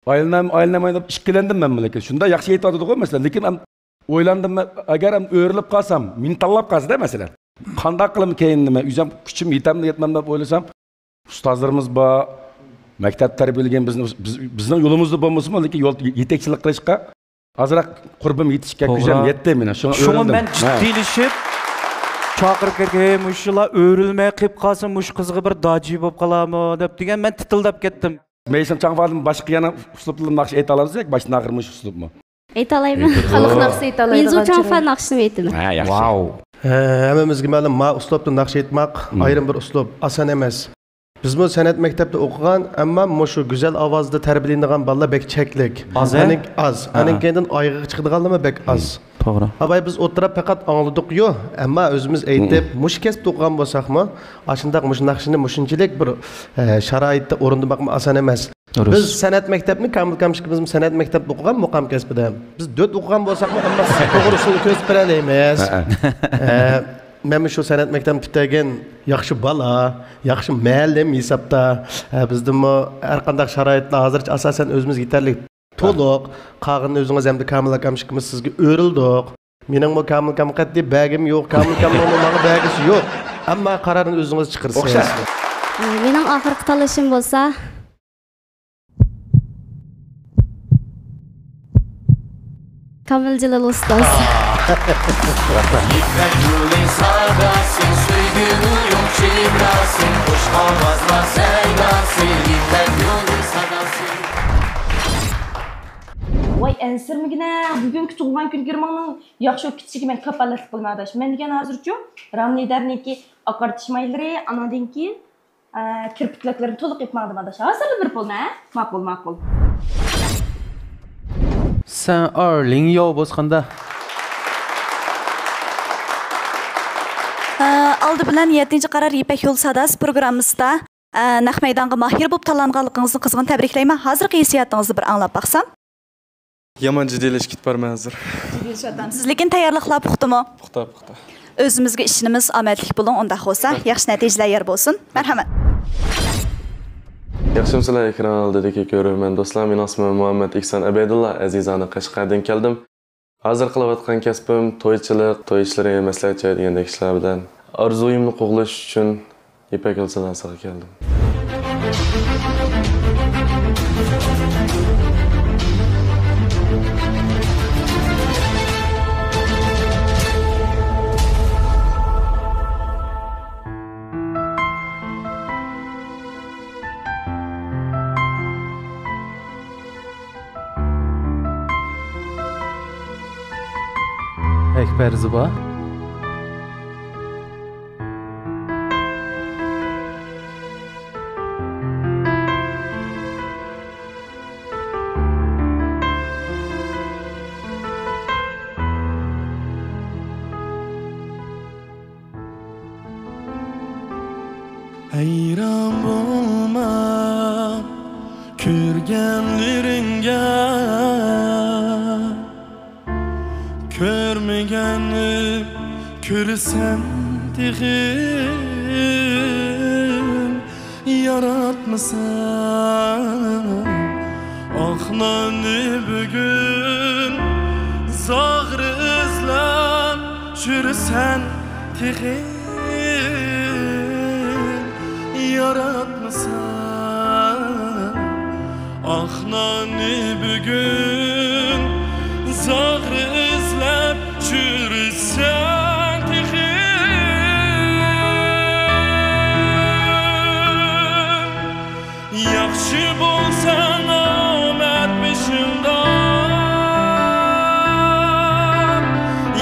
ئايلىناي، ئايلىنايمەن دەپ ئىككىلەندىم مەن، لېكىن شۇنداق ياخشى ئېيتىۋاتىدىغۇ، مەسىلەن. لېكىن ئەم-، ئويلاندىم مەن، ئەگەر ئەم ئۆرۈلۈپ قالسام، مېنى تاللاپ قالسىدە، مەسىلەن. قانداق قىلىمەن كېيىن، نېمە، ئۆزۈم كۈچۈم يېتەمدۇ، يەتمەمدۇ دەپ ئويلىسام، ئۇستازلىرىمىز بار، مەكتەپ تەربىيەلىگەن بىزنى، بىز، بىزنىڭ يولىمىزدا بولمىسىمۇ، لېكىن يول يېتەكچىلىك قىلىشقا ئازراق قۇربۇم يېتىشكە كۈچۈم يەتتى مېنىڭ. شۇڭا شۇڭا ئۆرۈلدۈم. مەن جىددىيلىشىپ، چاقىرىپ كەتكەن، «ھەي، مۇشۇلار ئۆرۈلمەي قېلىپ قالسا، مۇشۇ قىزغا بىر داجى بولۇپ قالارمۇ؟» دەپ دېگەن، مەن تىتىلداپ كەتتىم. مەيسەم چاڭفادىن باشقا يەنە ئۇسلۇبلاردا ناخشا ئېيتالامسىز ياكى باشقا ناخىرمۇ شۇ ئۇسلۇبمۇ؟ ئېيتالايمەن. خەلق ناخشىسى ئېيتالايدىغان مىنزۇ چاڭفا ناخشىسىنى ئېيتىمەن. ھە، ياخشى. ۋاۋ. ھە، ھەممىمىزگە مەلۇم، ما ئۇسلۇبتا ناخشا ئېيتماق ئايرىم بىر ئۇسلۇب، ئاسان ئەمەس. بىزمۇ سەنئەت مەكتەپتە ئوقۇغان، ئەمما مۇشۇ گۈزەل ئاۋازدا تەربىيەلىنىدىغان بالىلار بەك چەكلىك. ئاز، ھە؟ ئانىڭ-، ئاز. ھە. ئانىڭ كەينىدىن ئايىغىغا چىقىدىغانلارمۇ بەك ئاز. توغرا. ئاۋاي، بىز ئوتتۇرا پەقەت ئاڭلىدۇقيۇ، ئەمما ئۆزىمىز ئېيتىپ، مۇشۇ كەسىپتە ئوقۇغان بولساقمۇ، ئاشۇنداق مۇشۇ ناخشىنى مۇشۇنچىلىك بىر، ئە، شارائىتتا ئورۇندىماقمۇ ئاسان ئەمەس. دۇرۇس. بىز سەنئەت مەكتەپنى، كامىل ئاكام ئىككىمىزمۇ سەنئەت مەكتەپتە ئوقۇغان، مۇقام كەسپىدە. بىز دۆت ئوقۇغان بولساقمۇ، ئەمما سىز توغرا ئۇسۇلنى كۆرسىتىپ بېرەلەيمىز. ھەئە. ئە، مەنمۇ شۇ سەنئەت مەكتەپنى پۈتتۈرگەن ياخشى بالا، ياخشى مۇئەللىم ھېسابتا. ئە، بىزدىمۇ ھەر قانداق شارائىتلار ھازىرچە ئاساسەن ئۆزىمىزگە يېتەرلىك. تولۇق. قالغىنىنى ئۆزىڭىز ھەمدە كامىل ئاكام ئىككىمىز سىزگە ئۆرۈلدۇق. مېنىڭمۇ كامىل ئاكام قەتئىي بەرگىم يوق، كامىل ئاكامنىڭمۇ ماڭا بەرگۈسى يوق. ئەمما قارارنى ئۆزىڭىز چىقىرىسىز. ئوخشاش. مېنىڭ ئاخىرقى تاللىشىم بولسا، كامىل جېلىل ئۇستاز. يىپەك يولى ساداسى، سۆيگۈنىڭ يوق چېگراسى، خۇش ئاۋازلار سەيداسى، يىپەك يولى ساداسى. ۋاي ئەنسىرىمىگىنە، بۈگۈنكى تۇغۇلغان كۈنگە ماڭا ياخشى ئۆتكۈچىگە مەن كاپالەتلىك قىلىمەن ئاداش. مەن دېگەن ھازىرچۇ رامنىدەرنىڭكى ئاقارتىش مايلىرى، ئانىڭدىن كېيىن ئە، كىرپىكلەكلىرىنى تولۇق ئېلىپ ماڭدىم ئاداش. ھازىرلا بېرىپ بولىمەن، ھە؟ ماقۇل، ماقۇل. سەن ئارلىڭ ياۋ بولسا قاندا؟ ئە، ئالدى بىلەن يەتتىنچى قارار يىپەك يولى ساداسى پروگراممىسىدا، ئە، نەق مەيدانغا ماھىر بولۇپ تاللانغانلىقىڭىزنى قىزغىن تەبرىكلەيمەن. ھازىرقى ھېسسىياتىڭىزنى بىر ئاڭلاپ باقسام. يامان جىددىيلىشىپ كېتىپ بارىمەن ھازىر. جىددىيلىشىۋاتامسىز، لېكىن تەييارلىقلار پۇختىمۇ؟ پۇختا، پۇختا. ئۆزىمىزگە ئىشىنىمىز، ئامەتلىك بولۇڭ، ئۇنداق بولسا، رەھمەت. ياخشى نەتىجىلەر يار بولسۇن. مەرھەمەت. ياخشىمۇسىلەر ئېكران ئالدىدىكى كۆرۈرمەن دوستلار، مېنىڭ ئىسمىم مۇھەممەد ئېھسان ئەبەيدۇللا، ئەزىزانە قەشقەردىن كەلدىم. ھازىر قىلىۋاتقان كەسپىم تويچىلىق، توي ئىشلىرى، مەسلىھەتچى دېگەندەك ئىشلار بىلەن. ئارزۇيۇمنى قوغلىشىش ئۈچۈن يىپەك يولى ساداسىغا كەلدىم. ئەكبەر زىبا. ھەيران بولما كۆرگەنلىرىڭگە، كۆرمىگەننى كۆرسەم تېخى. ياراتمىساڭ ئاقلارنى بۈگۈن، زاغرا ئىزلەپ يۈرسەن تېخى. ياراتمىساڭ ئاقلارنى بۈگۈن، زاغرا ئىزلەپ يۈرسەن تېخى. ياخشى بولساڭ ئامەت بېشىڭدا،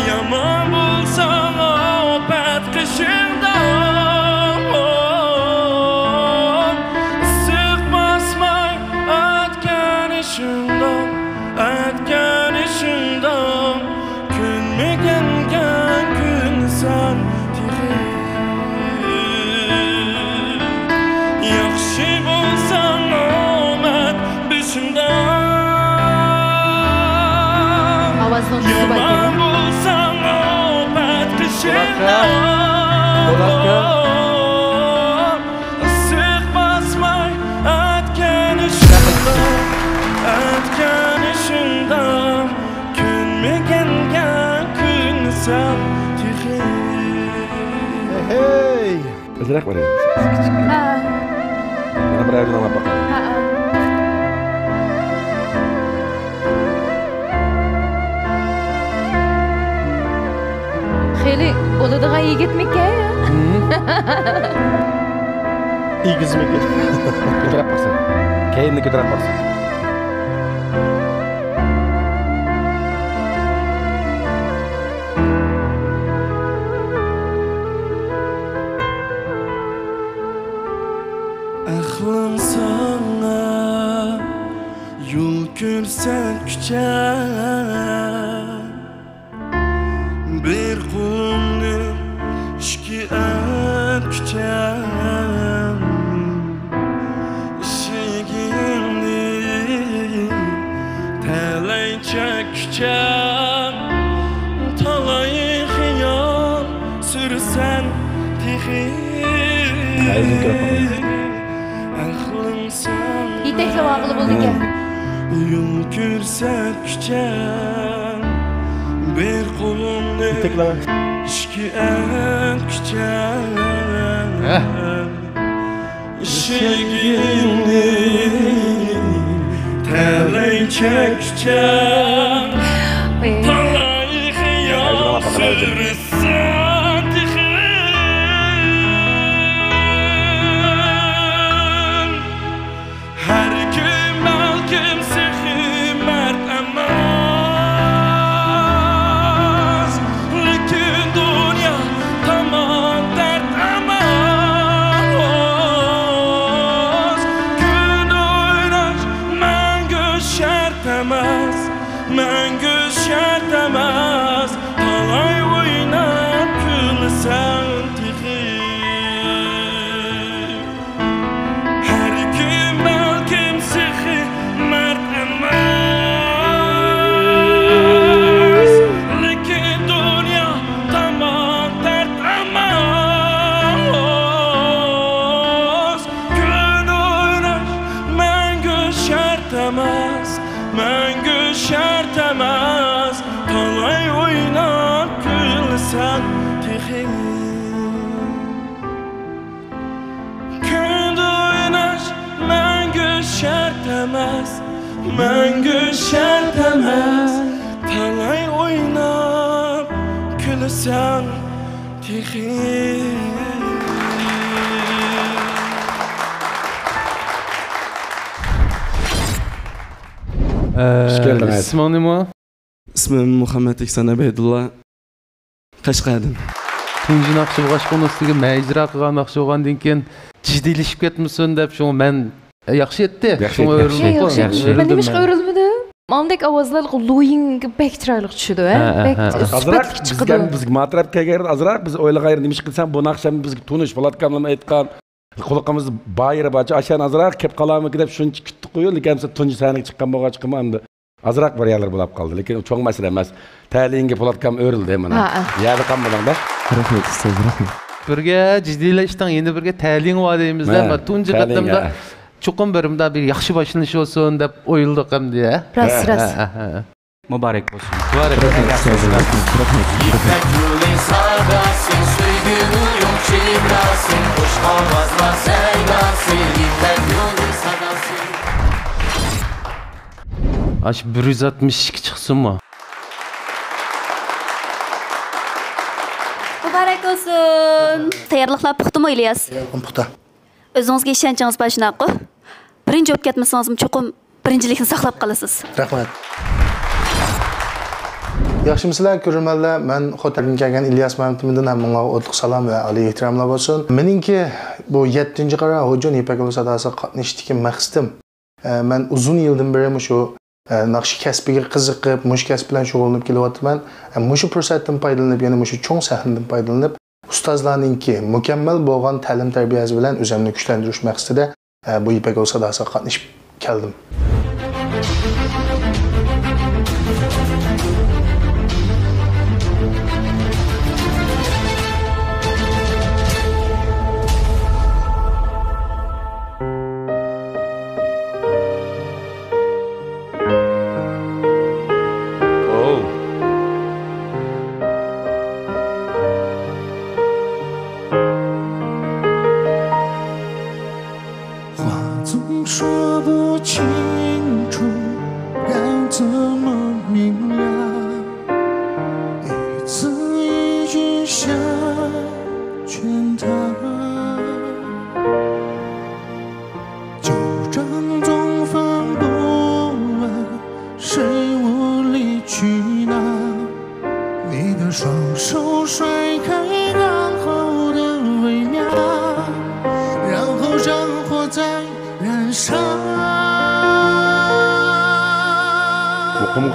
يامان بولساڭ ئىشىڭدىن، ئىسسىق باسماي ئەتكەن ئىشىڭدىن، ئەتكەن ئىشىڭدىن، كۆنمىگەنگە كۆنسەم تېخى. ياخشى بولساڭ ئومەك بېشىڭدا، ئاۋازنىڭ تۈسى بار يامان ئىكەن. بولساڭ ئومەك قېشىڭدا. بولاتكا. ئىسسىق باسماي ئەتكەن ئىشىڭدا، ئەتكەن ئىشىڭدا، كۆنمىگەنگە كۆنسەم تېخى. ھەي! ئازراق بېرەي. ھە. مانا بىر ئايدىن ئاڭلاپ باقاي. ھە. خېلى بولىدىغان يىگىتمىكەن؟ ھىم. ئېگىزمىكەن؟ كۆتۈرۈپ باقسا. كەينىنى كۆتۈرۈپ باقسا. ئەقلىڭ ساڭا يول كۆرسەتكۈچە، بىر قولۇمنى ئىككى ئەتكۈچە، ئىشىكىڭنى تەلەي چەككۈچە، تالاي خىيال سۈرسەن تېخى. ئەقلىڭ ساڭا يېتەكلەپ ئالغىلى بولىدىكەن. يول كۆرسەتكۈچە، بىر قولۇمنى يېتەكلەڭ. ئىككى ئەتكۈچە. ھە. ئىشىكىڭنى تەلەي چەككۈچە، ئەي. تالاي خىيال سۈرسەن تېخى. ھەر كىم بەلكىم سېخى مەرد ئەمەس، لېكىن دۇنيا تامان دەرد ئەمەس. كۈندە ئويناش مەڭگۈ شەرت ئەمەس، مەڭگۈ شەرت ئەمەس. تالاي ئويناپ كۈلسەڭ تېخى. ھەر كىم بەلكىم سېخى مەرد ئەمەس، لېكىن دۇنيا تامان دەرد ئەمەس. كۈندە ئويناش مەڭگۈ شەرت ئەمەس، مەڭگۈ شەرت ئەمەس. تالاي ئويناپ كۈلسەڭ تېخى. كۈندە ئويناش مەڭگۈ شەرت ئەمەس، مەڭگۈ شەرت ئەمەس. تالاي ئويناپ كۈلسەڭ تېخى. ئە، ئىسمىڭ نېمە؟ ئىسمىم مۇھەممەد ئېھسان ئەبەيدۇللا. قەشقەردىن. تۇنجى ناخشا بولغاچقا، ئۇنىڭ ئۈستىگە مەن ئىجرا قىلغان ناخشا بولغاندىن كېيىن جىددىيلىشىپ كەتمىسۇن دەپ، شۇڭا مەن، ياخشى ئەتتى. ياخشى شۇڭا ئەتتى. ئۆرۈلدۈم. ياخشى ئەتتى. ياخشى. مەن نېمىشقا ئۆرۈلمىدىم؟ ماندەك ئاۋازلار لويىڭگە بەك چىرايلىق چۈشىدۇ، ھە؟ ھە، ھە، بەك ھە. ئازراق سۈپەتلىك چىقىدۇ. بىزگە ماتراپ كەلگەن ئازراق بىز ئويلىغان يەردە نېمە ئىش قىلسام، بۇ ناخشام بىزگە تونۇش، پولات ئاكامنىڭ ئېيتقان، قۇلىقىمىزدا بايرى بارچە، ئاشۇ ئازراق كەپ قالارمىكىن دەپ شۇنچە كۈتتۇق-قۇ، لېكىن ئەمسە تۇنجى سەھنىگە چىققان بولغاچقىمۇ ئەمدى ئازراق بىر يەرلەر بولاپ قالدى، لېكىن ئۇ چوڭ مەسىلە ئەمەس. تەلىيىڭگە پولات ئاكام ئۆرۈلدى مانا. ھە، ھە. يەردە قالمىدىڭ-دە. رەھمەت، ئۇستاز، رەھمەت. بىرگە جىددىيلەشتىڭ، يەنە بىرگە تەلىيىڭ بار دەيمىز-دە. ھە، مانا تۇنجى قېتىمدا چوقۇم بىر مۇنداق بىر ياخشى باشلىنىش بولسۇن دەپ ئويلىدۇق ئەمدى، ھە؟ راست، ھە، راست. ھە، ھە، ھە. مۇبارەك بولسۇن. مۇبارەك بولسۇن. يىپەك يولى ساداسى، سۆيگۈ ئويۇن چېگراسى، خۇش ئاۋازلار سەيداسى، يىپەك يولى ساداسى. ئاشۇ بىر يۈز ئاتمىش ئىككى چىقسۇنمۇ؟ مۇبارەك بولسۇن. تەييارلىقلار پۇختىمۇ، ئىلياس؟ تەييارلىقىم پۇختا. ئۆزىڭىزگە ئىشەنچىڭىز بار، شۇنداققۇ؟ بىرىنچى بولۇپ كەتمىسىڭىزمۇ، چوقۇم بىرىنچىلىكنى ساقلاپ قالىسىز. رەھمەت. ياخشىمۇسىلەر كۆرۈرمەنلەر؟ مەن خوتەندىن كەلگەن ئىلياس مەمتىمىندىن ھەممىڭلارغا ئوتلۇق سالام ۋە ئالىي ئېھتىراملار بولسۇن. مېنىڭكى بۇ يەتتىنچى قارا ھوجون يىپەك يولى ساداسىغا قاتنىشىشتىكى مەقسىتىم، ئە، مەن ئۇزۇن يىلدىن بېرى مۇشۇ، ئە، ناخشا كەسپىگە قىزىقىپ، مۇشۇ كەسىپ بىلەن شۇغۇللىنىپ كېلىۋاتىمەن. ئە، مۇشۇ پۇرسەتتىن پايدىلىنىپ، يەنە مۇشۇ چوڭ سەھنىدىن پايدىلىنىپ، ئۇستازلارنىڭكى مۇكەممەل بولغان تەلىم-تەربىيەسى بىلەن ئۆزۈمنى كۈچلەندۈرۈش مەقسىتىدە، ئە، بۇ يىپەك يولى ساداسىغا قاتنىشىپ كەلدىم.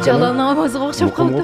جالالنىڭ ئاۋازىغا ئوخشاپ قالدى.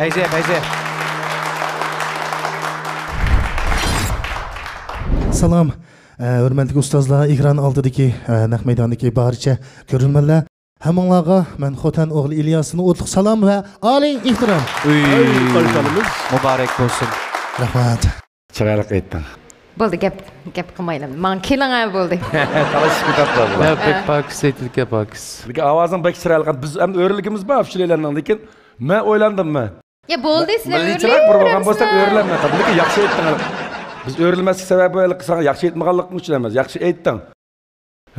پەيزى، پەيزى. سالام. ئە، ھۆرمەتلىك ئۇستازلار، ئېكران ئالدىدىكى، ئە، نەق مەيداندىكى بارچە كۆرۈرمەنلەر، ھەممىڭلارغا مەن خوتەن ئوغلى ئىلياستىن ئوتلۇق سالام ۋە ئالىي ئېھتىرام. ئۆي، قارشى ئالىمىز. مۇبارەك بولسۇن. رەھمەت. چىرايلىق ئېيتتىڭ. بولدى، گەپ، گەپ قىلمايلى. ماڭا كېلىڭە، بولدى. تالاشىشقا تاپلا بۇلار. ھە، بەك پاكىز ئېيتىلگەن، پاكىز. لېكىن ئاۋازىڭ بەك چىرايلىق. بىز ھەم ئۆرلىگىمىز بار ئۈچىلەيلەرنىڭ، لېكىن مەن ئويلاندىم مەن. يا، بولدى، سىلەر مىللىيچىراق بىر بولغان بولسا ئۆرلەمسىلەر. ئۆرلەنمەي قالدى. لېكىن ياخشى ئېيتتىڭ. بىز ئۆرلىمەسلىك سەۋەبى ساڭا ياخشى ئېيتمىغانلىقىڭ ئۈچۈن ئەمەس، ياخشى ئېيتتىڭ.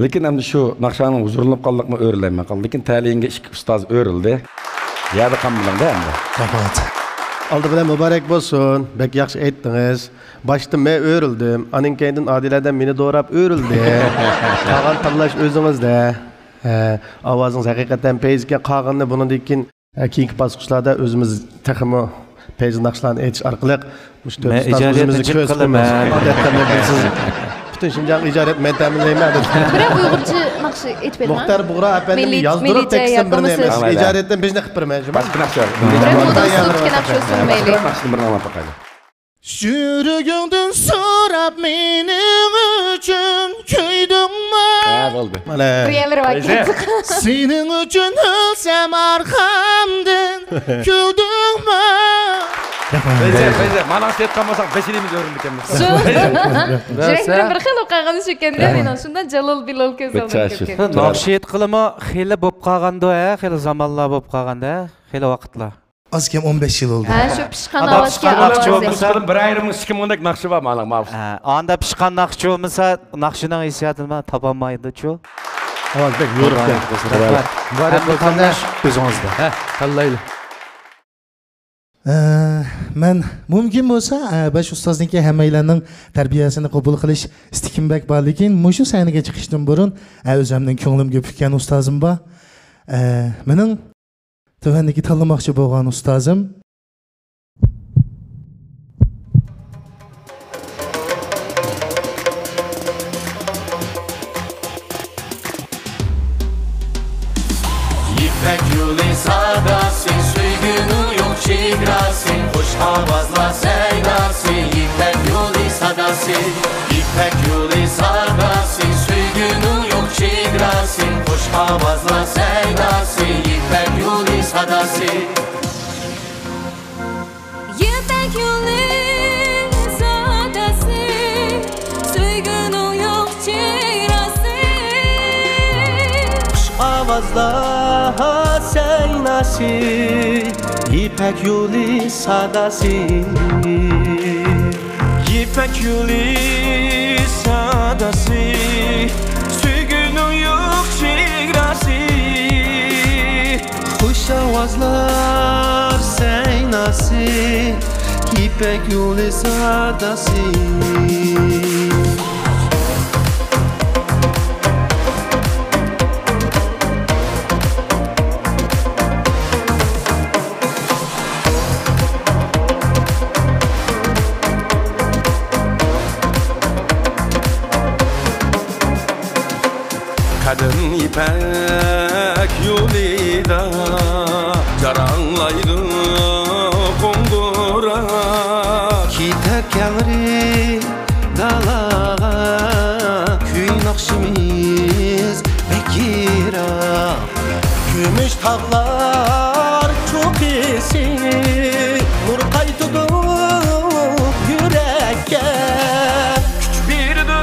لېكىن ئەمدى شۇ ناخشاڭنىڭ ھۇزۇرلىنىپ قالدۇقمۇ، ئۆرلەنمەي قالدى. لېكىن تەلىيىڭگە ئىككى ئۇستاز ئۆرۈلدى. يەردە قالمىدىڭ-دە ئەمدى. رەھمەت. ئالدى بىلەن مۇبارەك بولسۇن. بەك ياخشى ئېيتتىڭىز. باشتا مەن ئۆرۈلدۈم. ئانىڭ كەينىدىن ئادىلەدە مېنى دوراپ ئۆرۈلدى. قالغان تاللاش ئۆزىڭىزدە. ھە، ئاۋازىڭىز ھەقىقەتەن پەيزىكەن. قالغىنىنى بۇنىڭدىن كېيىن، ھە، كېيىنكى باسقۇچلاردا ئۆزىمىز تېخىمۇ پەيزى ناخشىلارنى ئېيتىش ئارقىلىق مۇشۇ تۆت مەن ئۇستاز ئىجادىيەتنى ئۆزىمىزنى جىق كۆز قىلىمەن. قىلىمىز. ئادەتتە مەن بىلسىز، پۈتۈن شىنجاڭ ئىجادىيەت مەن تەمىنلەيمەن. بىرەر ئۇيغۇرچە ناخشا ئېيتىپ بېرىڭ. مۇختار بۇغرا ئەپەندىم مىللىي-، يازدۇرۇپ مىللىيچە تېكىستىنى بىر ياقىملىق نېمە سۆز. ئىجادىيەتتىن بىزنى قىلىپ بېرىمەن. باشقا ناخشا. بىرەر مودېل ئۇسلۇبتىكى ناخشا ئۆتسۇن مەيلى. باشقا ناخشىنى بىر ئاڭلاپ باقايلى. يۈرىكىڭدىن سوراپ مېنىڭ ئۈچۈن كۆيدۈڭمۇ؟ ھە، بولدى. مانا. بىر يەرلىرى بار ئىكەن. سېنىڭ ئۈچۈن ئۆلسەم ئارقامدىن كۈلدۈڭمۇ؟ فەيزە، فەيزە، مانا ئېيتقان بولساق بەش يىل ئۆرۈلدى ئىكەنمىز. شۇ. يۈرەكلىرىم بىر خىل بولۇپ قالغىنى شۇ ئىكەندە، مېنىڭ شۇنداق جالىل بىلال كۆز ئالدىمغا كېلىپ كەتتى. ناخشا ئېيتقىلىمۇ خېلى بولۇپ قالغاندۇ، ھە، خېلى زامانلار بولۇپ قالغاندا، خېلى ۋاقىتلار. ئاز كەم ئون بەش يىل بولدى. ھە، شۇ پىشقان ئاۋاز ئىكەن، ئاۋاز. بىر ئايرىمىڭ ئىككى مۇڭدەك ناخشا بار مانا ماۋۇ. ھە، ئاندا پىشقان ناخشا بولمىسا، ناخشىنىڭ ھېسسىياتىنى تاپالمايدۇچۇ. ئاۋاز بەك يورۇق ئىكەن. رەھمەت. ھەممە تاللاش ئۆزىڭىزدە. ھە، تاللايلى. ئە، مەن مۇمكىن بولسا، ئە، بەش ئۇستازنىڭكى ھەممەيلەننىڭ تەربىيەسىنى قوبۇل قىلىش ئىستىكىم بەك بار، لېكىن مۇشۇ سەھنىگە چىقىشتىن بۇرۇن، ئە، ئۆزۈمنىڭ كۆڭلۈمگە پۈككەن ئۇستازىم بار. ئە، مېنىڭ تۆۋەندىكى تاللىماقچى بولغان ئۇستازىم. يىپەك يولى ساداسى، سۆيگۈنىڭ يوق چېگراسى، خۇش ئاۋازلار سەيداسى، يىپەك يولى ساداسى. يىپەك يولى ساداسى، سۆيگۈنىڭ يوق چېگراسى، خۇش ئاۋازلار سەيداسى، يىپەك يولى ساداسى. يىپەك يولى ساداسى، سۆيگۈنىڭ يوق چېگراسى. خۇش ئاۋازلار سەيناسى، يىپەك يولى ساداسى. يىپەك يولى ساداسى، سۆيگۈنىڭ يوق چېگراسى. خۇش ئاۋازلار سەيناسى، يىپەك يولى ساداسى. قەدىم يىپەك يولىدا جاراڭلايدۇ قوڭغۇراق. كېتەر كەڭرى دالاغا، كۈي ناخشىمىز بەك يىراق. كۈمۈش تاغلار چوققىسى نۇر قايتۇرۇپ يۈرەككە كۈچ بېرىدۇ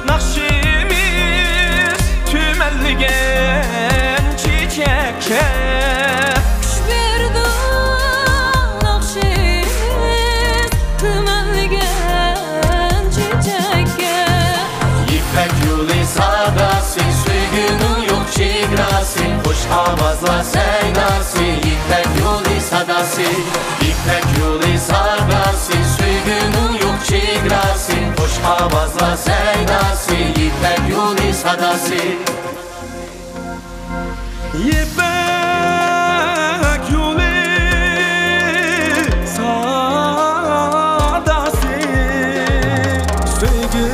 ناخشىمىز تۈمەنلىگەن چېچەككە. كۈچ بېرىدۇ ناخشىمىز تۈمەنلىگەن چېچەككە. يىپەك يولى ساداسى، سۆيگۈنىڭ يوق چېگراسى، خۇش ئاۋازلار سەيناسى، يىپەك يولى ساداسى. يىپەك يولى ساداسى، سۆيگۈنىڭ يوق چېگراسى، خۇش ئاۋازلار سەيناسى، يىپەك يولى ساداسى. يىپەك يولى ساداسى، سۆيگۈنىڭ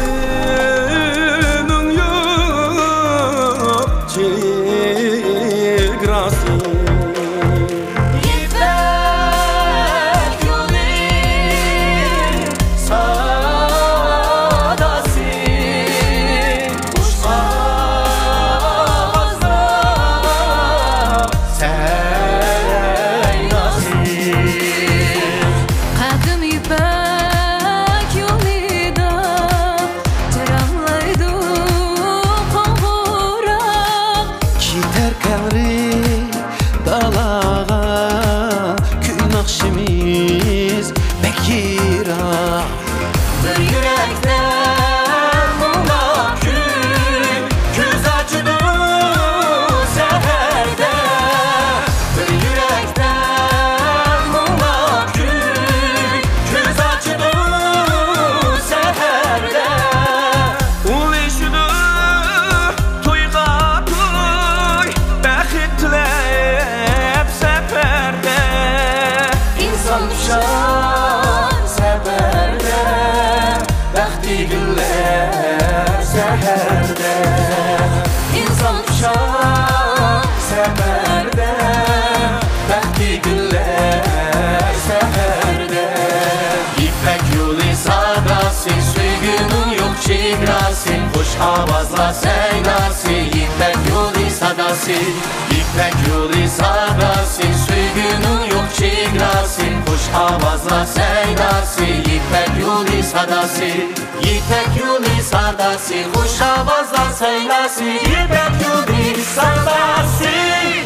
يوق چېگراسى. يىپەك يولى ساداسى. ئىنسان ئۇشار سەپەردە، بەختلىك كۈنلەر سەھەردە. يىپەك يولى ساداسى، سۆيگۈنىڭ يوق چېگراسى، خۇش ئاۋازلار سەيناسى، يىپەك يولى ساداسى. يىپەك يولى ساداسى، سۆيگۈنىڭ يوق چېگراسى، خۇش ئاۋازلار سەيناسى، يىپەك يولى ساداسى. يىپەك يولى ساداسى، خۇش ئاۋازلار سەيناسى، يىپەك يولى ساداسى.